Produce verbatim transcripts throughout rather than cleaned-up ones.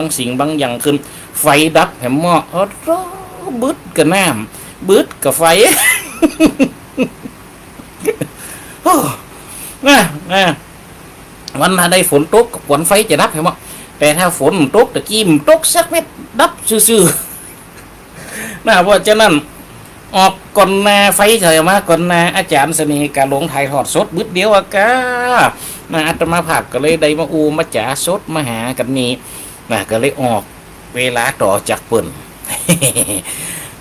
างสิ่งบางอย่างขึ้น ไฟดับแหมเมาะ โอ้โห บึดกะน้ำ บึดกะไฟ โอ้ นะ นะ วันถ้าได้ฝนตก กวนไฟจะดับแหมเมาะ แต่ถ้าฝนบ่ตก ตะกี้บ่ตกสักเม็ด ดับซื่อๆ นะ เพราะฉะนั้น ออกก่อนหน้าไฟเสยมาก่อนหน้า อาจ๋ารย์เสน่ห์กาหลงถ่ายทอดสดบึดเดียวอะกา นะ อาตมาภาพก็เลยได้มาอู้มาจ๋าสดมาหากั๋นนี่ นะ ก็เลยออกเวลาต่อจากเปิ้น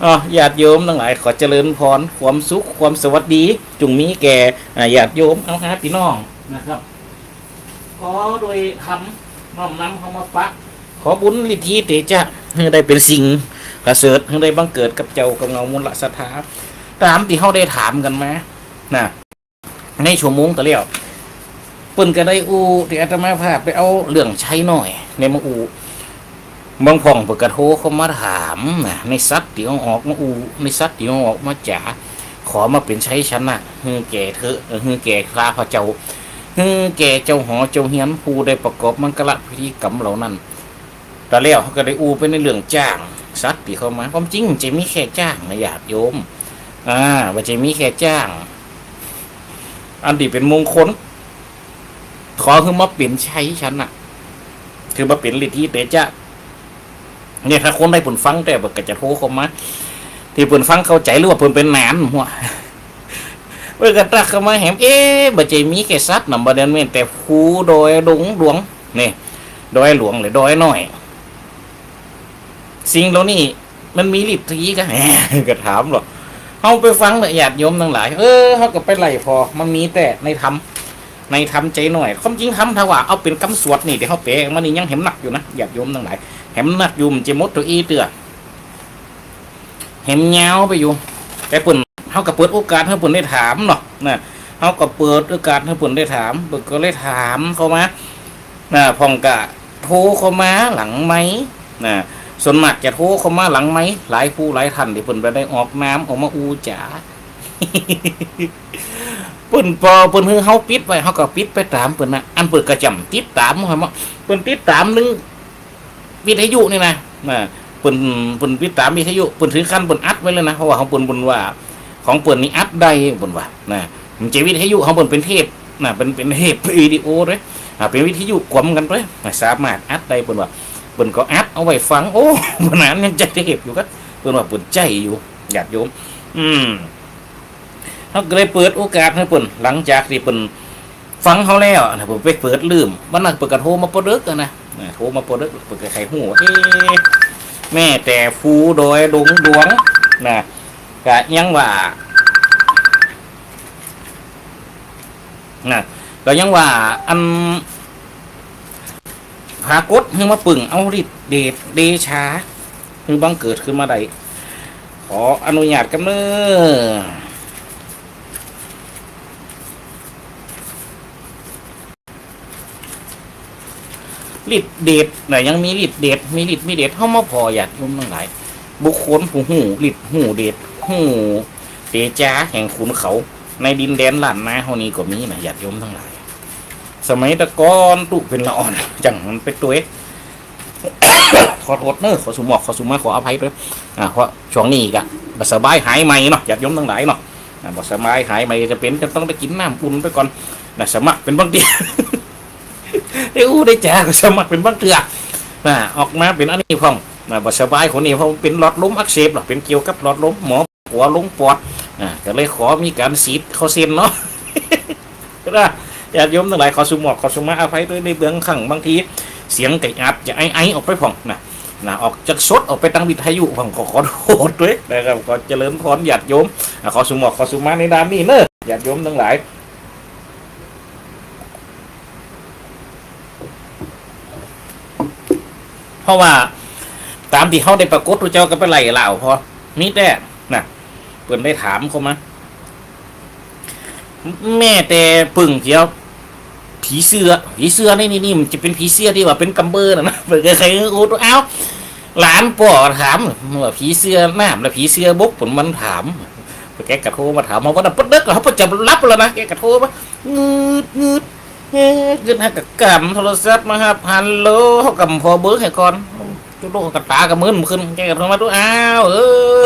อ้อ ญาติโยมตังหลาย ขอเจริญพร ความสุข ความสวัสดี จุ่งมีแก่ อ่า ญาติโยม เอาหาปี้น้องนะครับ ขอโดยธรรมน้อมนำเข้ามาปะ ขอบุญฤทธิเตจะ หื้อได้เป๋นสิ่งประเสริฐ หื้อได้บังเกิดกับเจ้ากับเงามูลศรัทธา ต๋ามตี้เฮาได้ถามกั๋นมา นะ ในชั่วโมงตะแล้ว เปิ้นก็ได้อู้ตี้อาตมาภาพไปเอาเรื่องไชน้อยเนี่ยมาอู้ บางพ่องเปิ้นก็โทรเข้ามาถามนะ ในสัตว์ตี้เฮาออกมาอู้ ในสัตว์ตี้เฮาออกมาจ๋า ขอมาเป๋นไชชนะ หื้อแก่เต๊อะ เออ หื้อแก่ข้าพเจ้า หื้อแก่เจ้าหอเจ้าเฮียน ผู้ได้ประกอบมังคละพิธีกรรมเหล่านั้น ตะแล้วเฮาก็ได้อู้ไปในเรื่องจ๊าง สัตว์ตี้เข้ามา ความจริงบ่ใจ้มีแค่จ๊างนะญาติโยม อ่า บ่ใจ้มีแค่จ๊าง อันตี้เป๋นมงคล ขอหื้อมาเป๋นไชชนะ คือมาเป๋นฤทธิเตจะ เนี่ย ถ้าคนใดเปิ้นฟังแต๊เปิ้นก็จะโทรเข้ามา ตี้เปิ้นฟังเข้าใจ๋ หรือว่าเปิ้นเป๋นหนานหัว เปิ้นก็ตั๊กเข้ามาแหม เอ๊ะ บ่ใจ้มีแค่สัตว์นะ บ่แม่น แม่นแต่ภูดอยดงหลวง นี่ ดอยหลวงหรือดอยน้อย สิ่งเหล่านี้มันมีฤทธิ์ตี้กา ก็ถามหลอก เฮาไปฟังเต๊อะญาติโยมตังหลาย เออ เฮาก็ไปไล่ผ่อ มันมีแต๊ในธรรม ในธรรมไชน้อย ความจริงธรรมถ้าว่าเอาเป๋นกำสวดนี่ ตี้เฮาแป๋มานี่ยังแหมนักอยู่นะ ญาติโยมตังหลาย แหมนักอยู่ บ่ใจ้หมดเต้าอี้เตื้อ แหมยาวไปอยู่ แต่เปิ้น เฮาก็เปิดโอกาสหื้อเปิ้นได้ถามเนาะ นะ เฮาก็เปิดโอกาสหื้อเปิ้นได้ถาม เปิ้นก็เลยถามเข้ามา นะ พ่องก็โทรเข้ามาหลังไมค์ นะ ส่วนมากจะโทรเข้ามาหลังไมค์ หลายผู้หลายท่านตี้เปิ้นบ่ได้ออกนามออกมาอู้จ๋า เปิ้น ปอเปิ้นหื้อเฮาปิดไว้ เฮาก็ปิดไปต๋ามเปิ้นนะ อันเปิ้นก็จ้ำติดต๋าม เปิ้นติดต๋ามนึ่ง วิทยุนี่นะ นะ เปิ้น เปิ้นติดต๋ามวิทยุ เปิ้นถือคันเปิ้นอัดไว้เลยนะ เพราะว่าของเปิ้น เปิ้นว่า ของเปิ้นนี่อัดได้ เปิ้นว่า นะ บ่ใจ้วิทยุ ของเปิ้นเป๋นเทป นะ เป๋น เป๋นเทปวิดีโอเต๊อะ อ่า เป๋นวิทยุกวมกั๋นเต๊อะ นะ สามารถอัดได้ เปิ้นว่า เปิ้นก็อัดเอาไว้ฟัง โอ้ บ่นานยังใจ๊เทปอยู่กา เปิ้นว่าเปิ้นใจ๊อยู่ ญาติโยม อืม เฮาก็เลยเปิดโอกาสหื้อเปิ้น หลังจากตี้เปิ้น ฟังเฮาแล้วนะ เปิ้นไปเปิดลืม วันนั้นเปิ้นก็โทรมาปอเดิ๊กอะนะ นะ โทรมาปอเดิ๊ก เปิ้นก็ใค่ฮู้ เอ๊ะ แม่แต่ภูดอยดงหลวงนะ ก็ยังว่า นะ ก็ยังว่า อัน ปรากฏหื้อมาปึ้งเอาฤทธิ์เดชเดชา หื้อบังเกิดขึ้นมาได้ ขออนุญาตกำเน้อ ฤทธิ์เดชนะ ยังมีฤทธิ์เดช มีฤทธิ์มีเดช เฮามาผ่อญาติโยมตังหลาย บุคคลผู้ฮู้ฤทธิ์ฮู้เดช ฮู้เตจาแห่งขุนเขา ในดินแดนล้านนาเฮานี้ก็มีนะ ญาติโยมตังหลาย สมัยตะก่อนตุ๊เป๋นละอ่อน จั่งหันไปตวย ขอโต้ษเน้อ ขอสุหมอก ขอสุมา ขออภัยตวย อ่า เพราะช่วงนี้ก็บ่สบายหายใหม่เนาะ ญาติโยมตังหลายเนาะ อ่า บ่สบายหายใหม่ จะเป๋นจะต้องได้กิ๋นน้ำอุ่นไปก่อนนะ สมัครเป๋นบางเตื้อ ได้อู้ได้จ๋าก็สมัครเป๋นบางเตื้อนะ ออกมาเป๋นอันนี้พ่องนะ บ่สบายคนนี้ เพราะเป๋นหลอดลมอักเสบเนาะ เป๋นเกี่ยวกับหลอดลม หมอ หัวลงปอด อ่า ก็เลยขอมีก๋านฉีดเข้าเส้นเนาะ นะ ญาติโยมตังหลาย ขอสุหมอก ขอสุมา อภัยตวยในบางครั้ง บางทีเสียงก็อาจจะไอๆ ออกไปพ่องนะ นะ ออกจากสดออกไปตางวิทยุพ่อง ขอ ขอโต้ษตวยนะครับ ขอเจริญพรญาติโยม อ่า ขอสุหมอก ขอสุมาในด้านนี้เน้อ ญาติโยมตังหลาย เพราะว่าต๋ามตี้เฮาได้ปรากฏ ตุ๊เจ้าก็ไปไล่เล่า เพราะมีแต๊นะ เปิ้นได้ถามเข้ามา แม่แต่ปึ้งเผียว ผีเสื้อ ผีเสื้อนี่ นี่ นี่มันจะเป๋นผีเสื้อตี้ว่าเป๋นกำเบอร์น่ะนะ เปิ้นก็ใค่ โอ้ อ้าว หลานป้อถามว่าผีเสื้อน้ำและผีเสื้อบก เปิ้นมันถาม แกก็โทรมาถาม เฮาวันนั้นปอเดิ๊ก เฮาจะหลับแล้วนะ แกก็โทรมา งืด งืด เอ๊ะ กึ๊ดหากะกำโทรศัพท์มาฮับ ฮัลโหล กำผ่อเบอร์หื้อก่อน ตุ๊กตุ๊กกะต๋ากะมึนขึ้น แกกะโทรมาตุ๊ก อ้าว เอ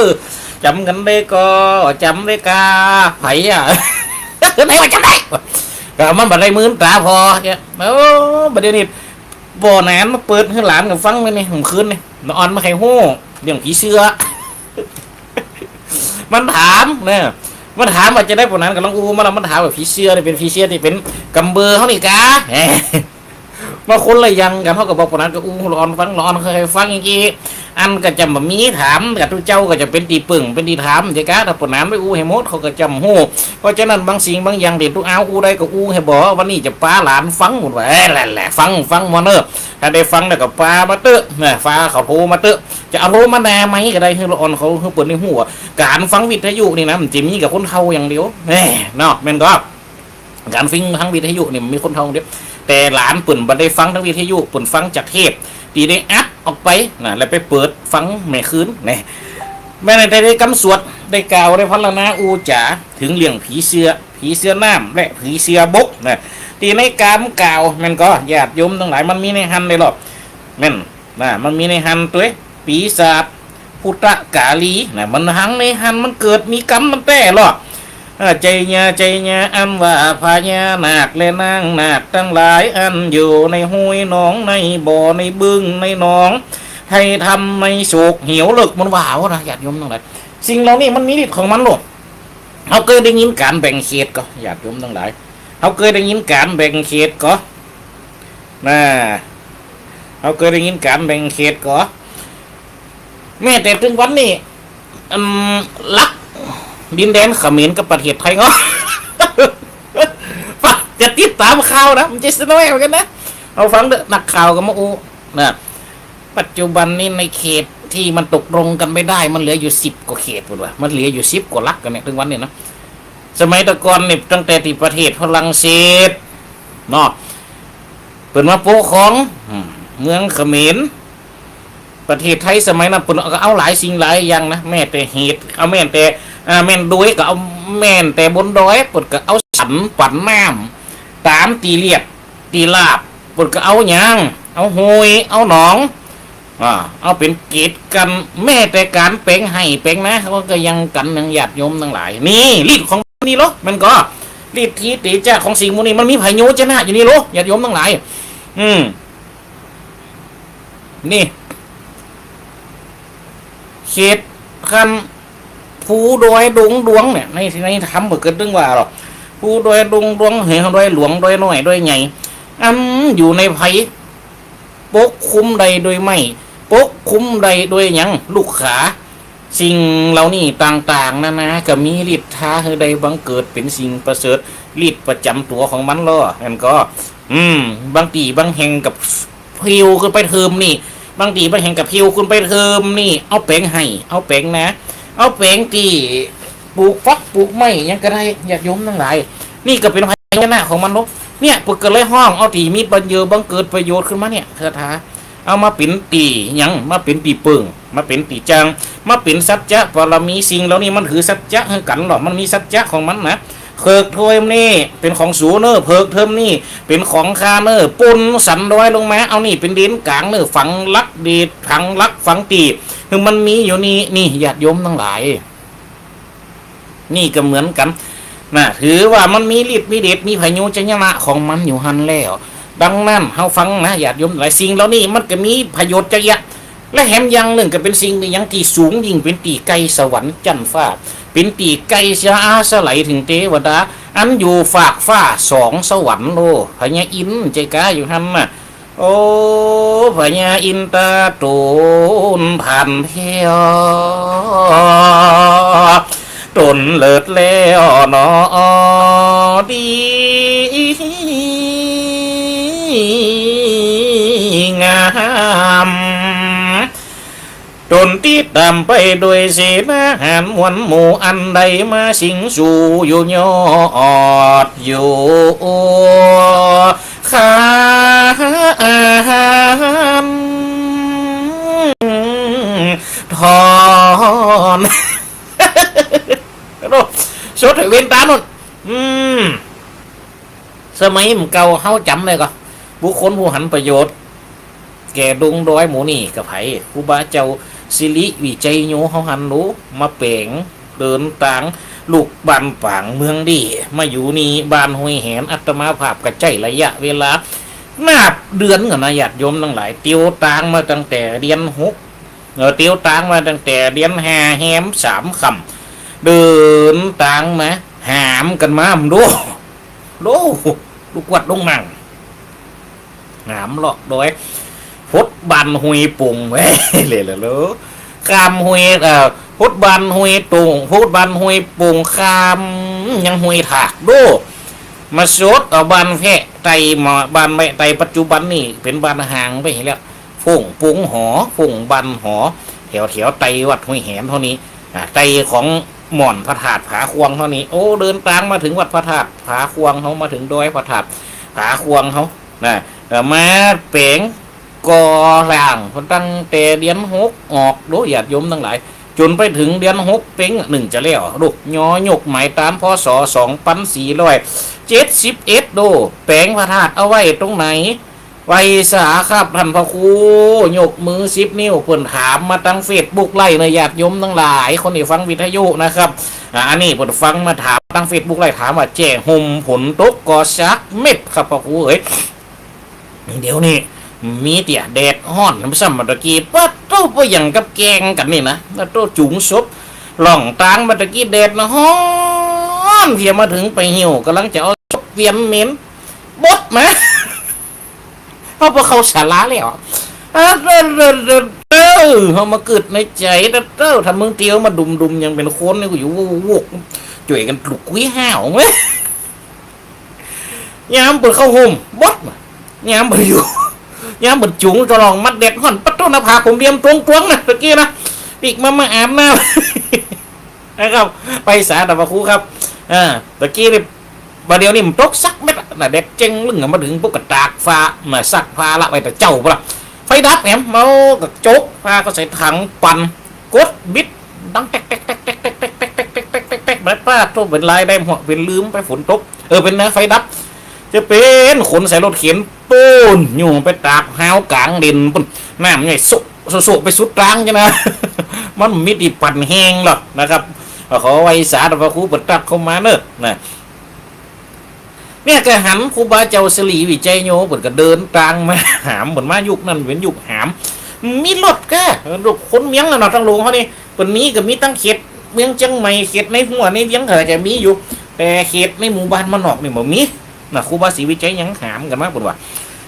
อ จ๋ำกั๋นได้ก่อ จ๋ำได้ก่า ใผอะ ไหนว่าจ๋ำได้ กะมันบ่ได้มึนต๋าผ่อ เนี่ย โอ้ บ่าเดี่ยวนี้ บ่าหนานมาเปิดหื้อหลานกะฟังเลยนี่ เมื่อคืนนี่ ละอ่อนบ่ใค่ฮู้ เรื่องผีเสื้อ มันถามนะ มันถามว่าจะได้ บ่าหนานก่ำลังอู้มาแล้ว มันถามว่าผีเสื้อนี่เป๋นผีเสื้อตี้เป๋นกำเบอร์เฮานี่กา แหม มาคนละอย่างกั๋น เฮากะบอกบ่าหนานกะอู้ละอ่อนฟัง ละอ่อนใค่ฟังอย่างอี้ อันกะจะบ่มีถาม กะตุ๊เจ้ากะจะเป๋นตี้เปิ้ง เป๋นตี้ถาม ใจ้กา ถ้าบ่าหนานไปอู้หื้อหมด เขากะจะบ่ฮู้ เพราะฉะนั้นบางสิ่งบางอย่างตี้ตุ๊อ้าวอู้ได้กะอู้หื้อบ่ วันนี้จะปาหลานฟังหมดว่า เอ้ย แหละ แหละ ฟัง ฟังหมดเน่อ ถ้าได้ฟังแล้วกะปามาเต๊อะ นะ ปาเขาโทรมาเต๊อะ จะเอาโทรมาหน้าไมค์กะได้ หื้อละอ่อนเขา หื้อเปิ้นได้ฮู้ว่า ก๋านฟังวิทยุนี่นะ มันจะมีกับคนเฒ่าอย่างเดียว แหม เนาะ แม่นก่อ ก๋านฟังทางวิทยุนี่มันมีคนเฒ่าอย่างเดียว แต่หลานเปิ้นบ่ได้ฟังทางวิทยุ เปิ้นฟังจากเทปตี้ได้อัดออกไปนะ แล้วไปเปิดฟังแม่คืน แหม แม่นได้ ได้กำสวด ได้กล่าว ได้พรรณนาอู้จ๋า เถิงเรื่องผีเสื้อ ผีเสื้อน้ำ และผีเสื้อบกนะ ตี้ในกำกล่าว แม่นก่อ ญาติโยมตังหลาย มันมีในหั้นเลยหรอ แม่น นะ มันมีในหั้นตวย ปีศาจ พุทธกาลี นะ มันหังในหั้น มันเกิดมีกำมันแต๊หรอ อ่า ใจ้ยา ใจ้ยา อันว่าพญานาคและนางนาคตังหลาย อันอยู่ในห้วยหนอง ในบ่อ ในบึง ในหนอง ไฮ่ถ้ำ ในโศก เหี่ยวเลิก มันว่าเอานะ ญาติโยมตังหลาย สิ่งเหล่านี้มันมีฤทธิ์ของมันโลด เฮาเกยได้ยินก๋านแบ่งเขตก่อ ญาติโยมตังหลาย เฮาเกยได้ยินก๋านแบ่งเขตก่อ นะ เฮาเกยได้ยินก๋านแบ่งเขตก่อ แม้แต่เถิงวันนี้ อืม ลักดินแดนเขมรกับประเทศไทยเนาะ จะติดต๋ามข่าวนะ มันจะสะน้อยเหมือนกั๋นนะ เอาฟังเต๊อะ นักข่าวกำมาอู้นะ ปัจจุบันนี้ในเขตตี้มันตกลงกั๋นไม่ได้ มันเหลืออยู่สิบกว่าเขตพุ้นว่า มันเหลืออยู่สิบกว่าลักกั๋นเนี่ย เถิงวันนี้นะ สมัยตะก่อนนี่ ตั้งแต่ตี้ประเทศฝรั่งเศสเนาะ เปิ้นมาปกครอง อืม เมืองเขมร ประเทศไทยสมัยนั้นเปิ้นกะเอาหลายสิ่งหลายอย่างนะ แม้แต่เหตุ เอาแม้แต่ อ่า แม่นดอยกะเอา แม้แต่บนดอย เปิ้นกะเอาสันปั๋นน้ำ ต๋ามตี้เลียบตี้ราบ เปิ้นกะเอาหยัง เอาห้วย เอาหนอง อ่า เอาเป๋นเกตกั๋น แม้แต่ก๋านแป๋งไฮ่แป๋งนา เขากะยังกั๋น ยังญาติโยมตังหลาย นี่ฤทธิ์ของมันนี่โล มันก่อ ฤทธิเตจะของสิ่งหมู่นี้ มันมีผโยชนะอยู่นี่โล ญาติโยมตังหลาย อืม นี่ เขตคัน ภูดอยดงดวงเนี่ย ใน ในธรรมบ่เกิดตึงว่าหรอก ภูดอยดงดวง เหวดอยหลวง ดอยน้อย ดอยใหญ่ อันอยู่ในไพร ปกคลุมได้โดยไม้ ปกคลุมได้โดยหยัง ลูกขา สิ่งเหล่านี้ต่างๆ นานา กะมีฤทธิ์ทาหื้อได้บังเกิดเป๋นสิ่งประเสริฐ ฤทธิ์ประจ๋ำตั๋วของมันลอ แม่นก่อ อืม บางตี้บางแห่งกะปลิวขึ้นไปเทิมนี่ บางตี้บางแห่งกะปลิวขึ้นไปเทิมนี่ เอาแป๋งไฮ่ เอาแป๋งนา เอาแป๋งตี้ปลูกฝักปลูกไม้หยังกะได้ ญาติโยมตังหลาย นี่กะเป๋นผโยชนะของมันลอ เนี่ย เปิ้นกะเลยฮ้องเอาตี้มีประโยชน์ บังเกิดประโยชน์ขึ้นมาเนี่ย คาถา เอามาเป๋นตี้หยัง มาเป๋นตี้เปิ้ง มาเป๋นตี้จั่ง มาเป๋นสัจจะบารมี สิ่งเหล่านี้มันหื้อสัจจะหื้อกั๋นลอ มันมีสัจจะของมันนะ เผิกเทิมนี่เป๋นของสูเน่อ เผิกเทิมนี่เป๋นของข้าเน่อ ปูนสันดอยลงมา เอานี่เป๋นเลนก๋างเน่อ ฝังหลักเดช ฝังหลักฝังตี้ คือมันมีอยู่นี่ นี่ ญาติโยมตังหลาย นี่กะเหมือนกั๋น นะ ถือว่ามันมีฤทธิ์มีเดช มีผโยชนะของมันอยู่หั้นแล้ว ดังนั้น เฮาฟังนะ ญาติโยมหลาย สิ่งเหล่านี้มันกะมีประโยชน์จะแยะ และแหมอย่างนึ่งกะเป๋นสิ่งตี้ยังตี้สูงยิ่ง เป๋นตี้ใก้สวรรค์จั๊นฟ้า เป๋นตี้ใก้สะอาสะไหลเถิงเตวดา อันอยู่ฟากฟ้าสองสวรรค์โล พญาอินทร์ใจ้กาอยู่หั้นน่ะ โอ้ พญาอินทร์ต๋าตูนผ่านแผ้ว ต๋นเลิศแล้วหนอดีงาม ต๋นติดต๋ามไปโดยเสนาหาญมวลหมู่ อันได้มาสิงสู่อยู่ยอดอยู่ คานทอน โอ้ สดเวรต๋าโน่น อืม สมัยเก่าเฮาจ๋ำได้ก่อ บุคคลผู้หันประโยชน์แก่ดงดอยหมู่นี้ก็ใผ ครูบาเจ้าสิริวิจัยโญ เฮาหันลู มาแป๋งเดินตางลุกบ้านป๋างเมืองดี มาอยู่นี่บ้านห้วยแหน อาตมาภาพก็ใจ๊ระยะเวลานับเดือนก่อนะ ญาติโยมตังหลาย เตียวตางมาตั้งแต่เดือนหก เออ เตียวตางมาตั้งแต่เดือนห้าแฮมสามค่ำ เดินตางมา หามกั๋นมา ดู ดู ลูกวัดลงนั่ง หามเลาะดอย ฮอดบ้านห้วยโป่ง เว้ย เลยละโล ข้ามห้วย เอ่อ ฮอดบ้านห้วยโป่ง ฮอดบ้านห้วยโป่ง ข้ามยังห้วยถาก ดู มาสดเอาบ้านแพะไตมา บ้านแพะไตปัจจุบันนี่เป๋นบ้านฮ้างไปแล้ว ฝงปงหอ ฝงบ้านหอ แถวแถวไตวัดห้วยแหนเต้านี้ อ่า ไตของหม่อนพระธาตุผาควงเต้านี้ โอ้ เดินตางมาเถิงวัดพระธาตุผาควง เฮามาเถิงดอยพระธาตุผาควงเฮานะ เอ่อ มาแป๋งก่อสร้างตั้งแต่เดือนหกออก โดยญาติโยมตังหลาย จ๋นไปเถิงเดือนหกเป๋งนึ่งจะแล้ว ดู ยอยกหมายต๋าม พ.ศ. สองปันสี่ร้อยเจ็ดสิบเอ็ด ดู แป๋งพระธาตุเอาไว้ตรงไหน ไหว้สาครับต้านพระครู ยกมือสิบนิ้ว เปิ้นถามมาตางเฟซบุ๊กไลฟ์เน่อ ญาติโยมตังหลาย คนตี้ฟังวิทยุนะครับ อ่า อันนี้เปิ้นฟังมาถามตางเฟซบุ๊กไลฟ์ ถามว่าแจ้ห่มฝนตกก่อสักเม็ดครับพระครูเอ๋ย เดี๋ยวนี้มีเตื้อแดดฮ้อน ซ้ำมาตะกี้ ปะโต้ บ่อย่างกับแกงกั๋นนี่นะ ปะโต้ จุงศพ ล่องตางมาตะกี้ แดดน่ะฮ้อนเพีย มาเถิงไปหิ้ว ก่ำลังจะเอาศพเวียนเหม็น บดมา เฮาบ่เข้าศาลาแล้ว เออ เออ เออ เออ เฮามากึ๊ดในใจ๋ เออ ถ้ามึงเตียวมาดุมๆ ยังเป๋นคนนี่ กูอยู่โวกๆ จ้วยกั๋นลุกกุ้ยห้าวเว้ย ยามเปิ้นเข้าห่ม บดมา ยามเปิ้นอยู่ ยามเปิ้นจุงจะล่องมัดแดดฮ้อน ปะโต้ หน้าผากผมเบียมตวงๆ นะ ตะกี้นะ ปิ๊กมา มาอาบน้ำ นะครับ ไปสาต้านพระครูครับ อ่า ตะกี้นี่ บ่าเดี่ยวนี้มันตกสักเม็ดอะนะ แดดเจ๊งลึ่งอะ มาเถิงปุ๊บก็ตากผ้า มาซักผ้าละไว้แต่เจ๊าพุ้นละ ไฟดับแหม เฮาก็จกผ้าก็ใส่ถังปั่น กดบิด ดังแต๊กแต๊กแต๊ก แบบป้าโต้ เป๋นลายได้หัว เป๋นลืมไปฝนตก เออ เป๋นนะ ไฟดับ จะเป๋นขนใส่รถเข็นปู๊น อยู่ไปตากฮาวก๋างเด่นปู๊น น้ำใหญ่โซะโซะโซะไปสุดตางจ้ะนะ มันมีตี้ปั่นแฮงหรอกนะครับ ขอไหว้สาต้านพระครูเปิ้นตั๊กเข้ามาเน่อนะ เนี่ยก็หันครูบาเจ้าสิริวิจัยโญ เปิ้นก็เดินตางมา หาม เปิ้นมายุคนั้นเป๋นยุคหาม มีรถก้า รถขนเมียงอะเนาะ ตางหลวงเฮานี่ เปิ้นมีก็มีตางเขตเมืองเจียงใหม่ เขตในหัวในเวียงก็จะมีอยู่ แต่เขตในหมู่บ้านบ้านนอกนี่บ่มีนะ ครูบาศรีวิจัยยังหามกั๋นมา เปิ้นว่า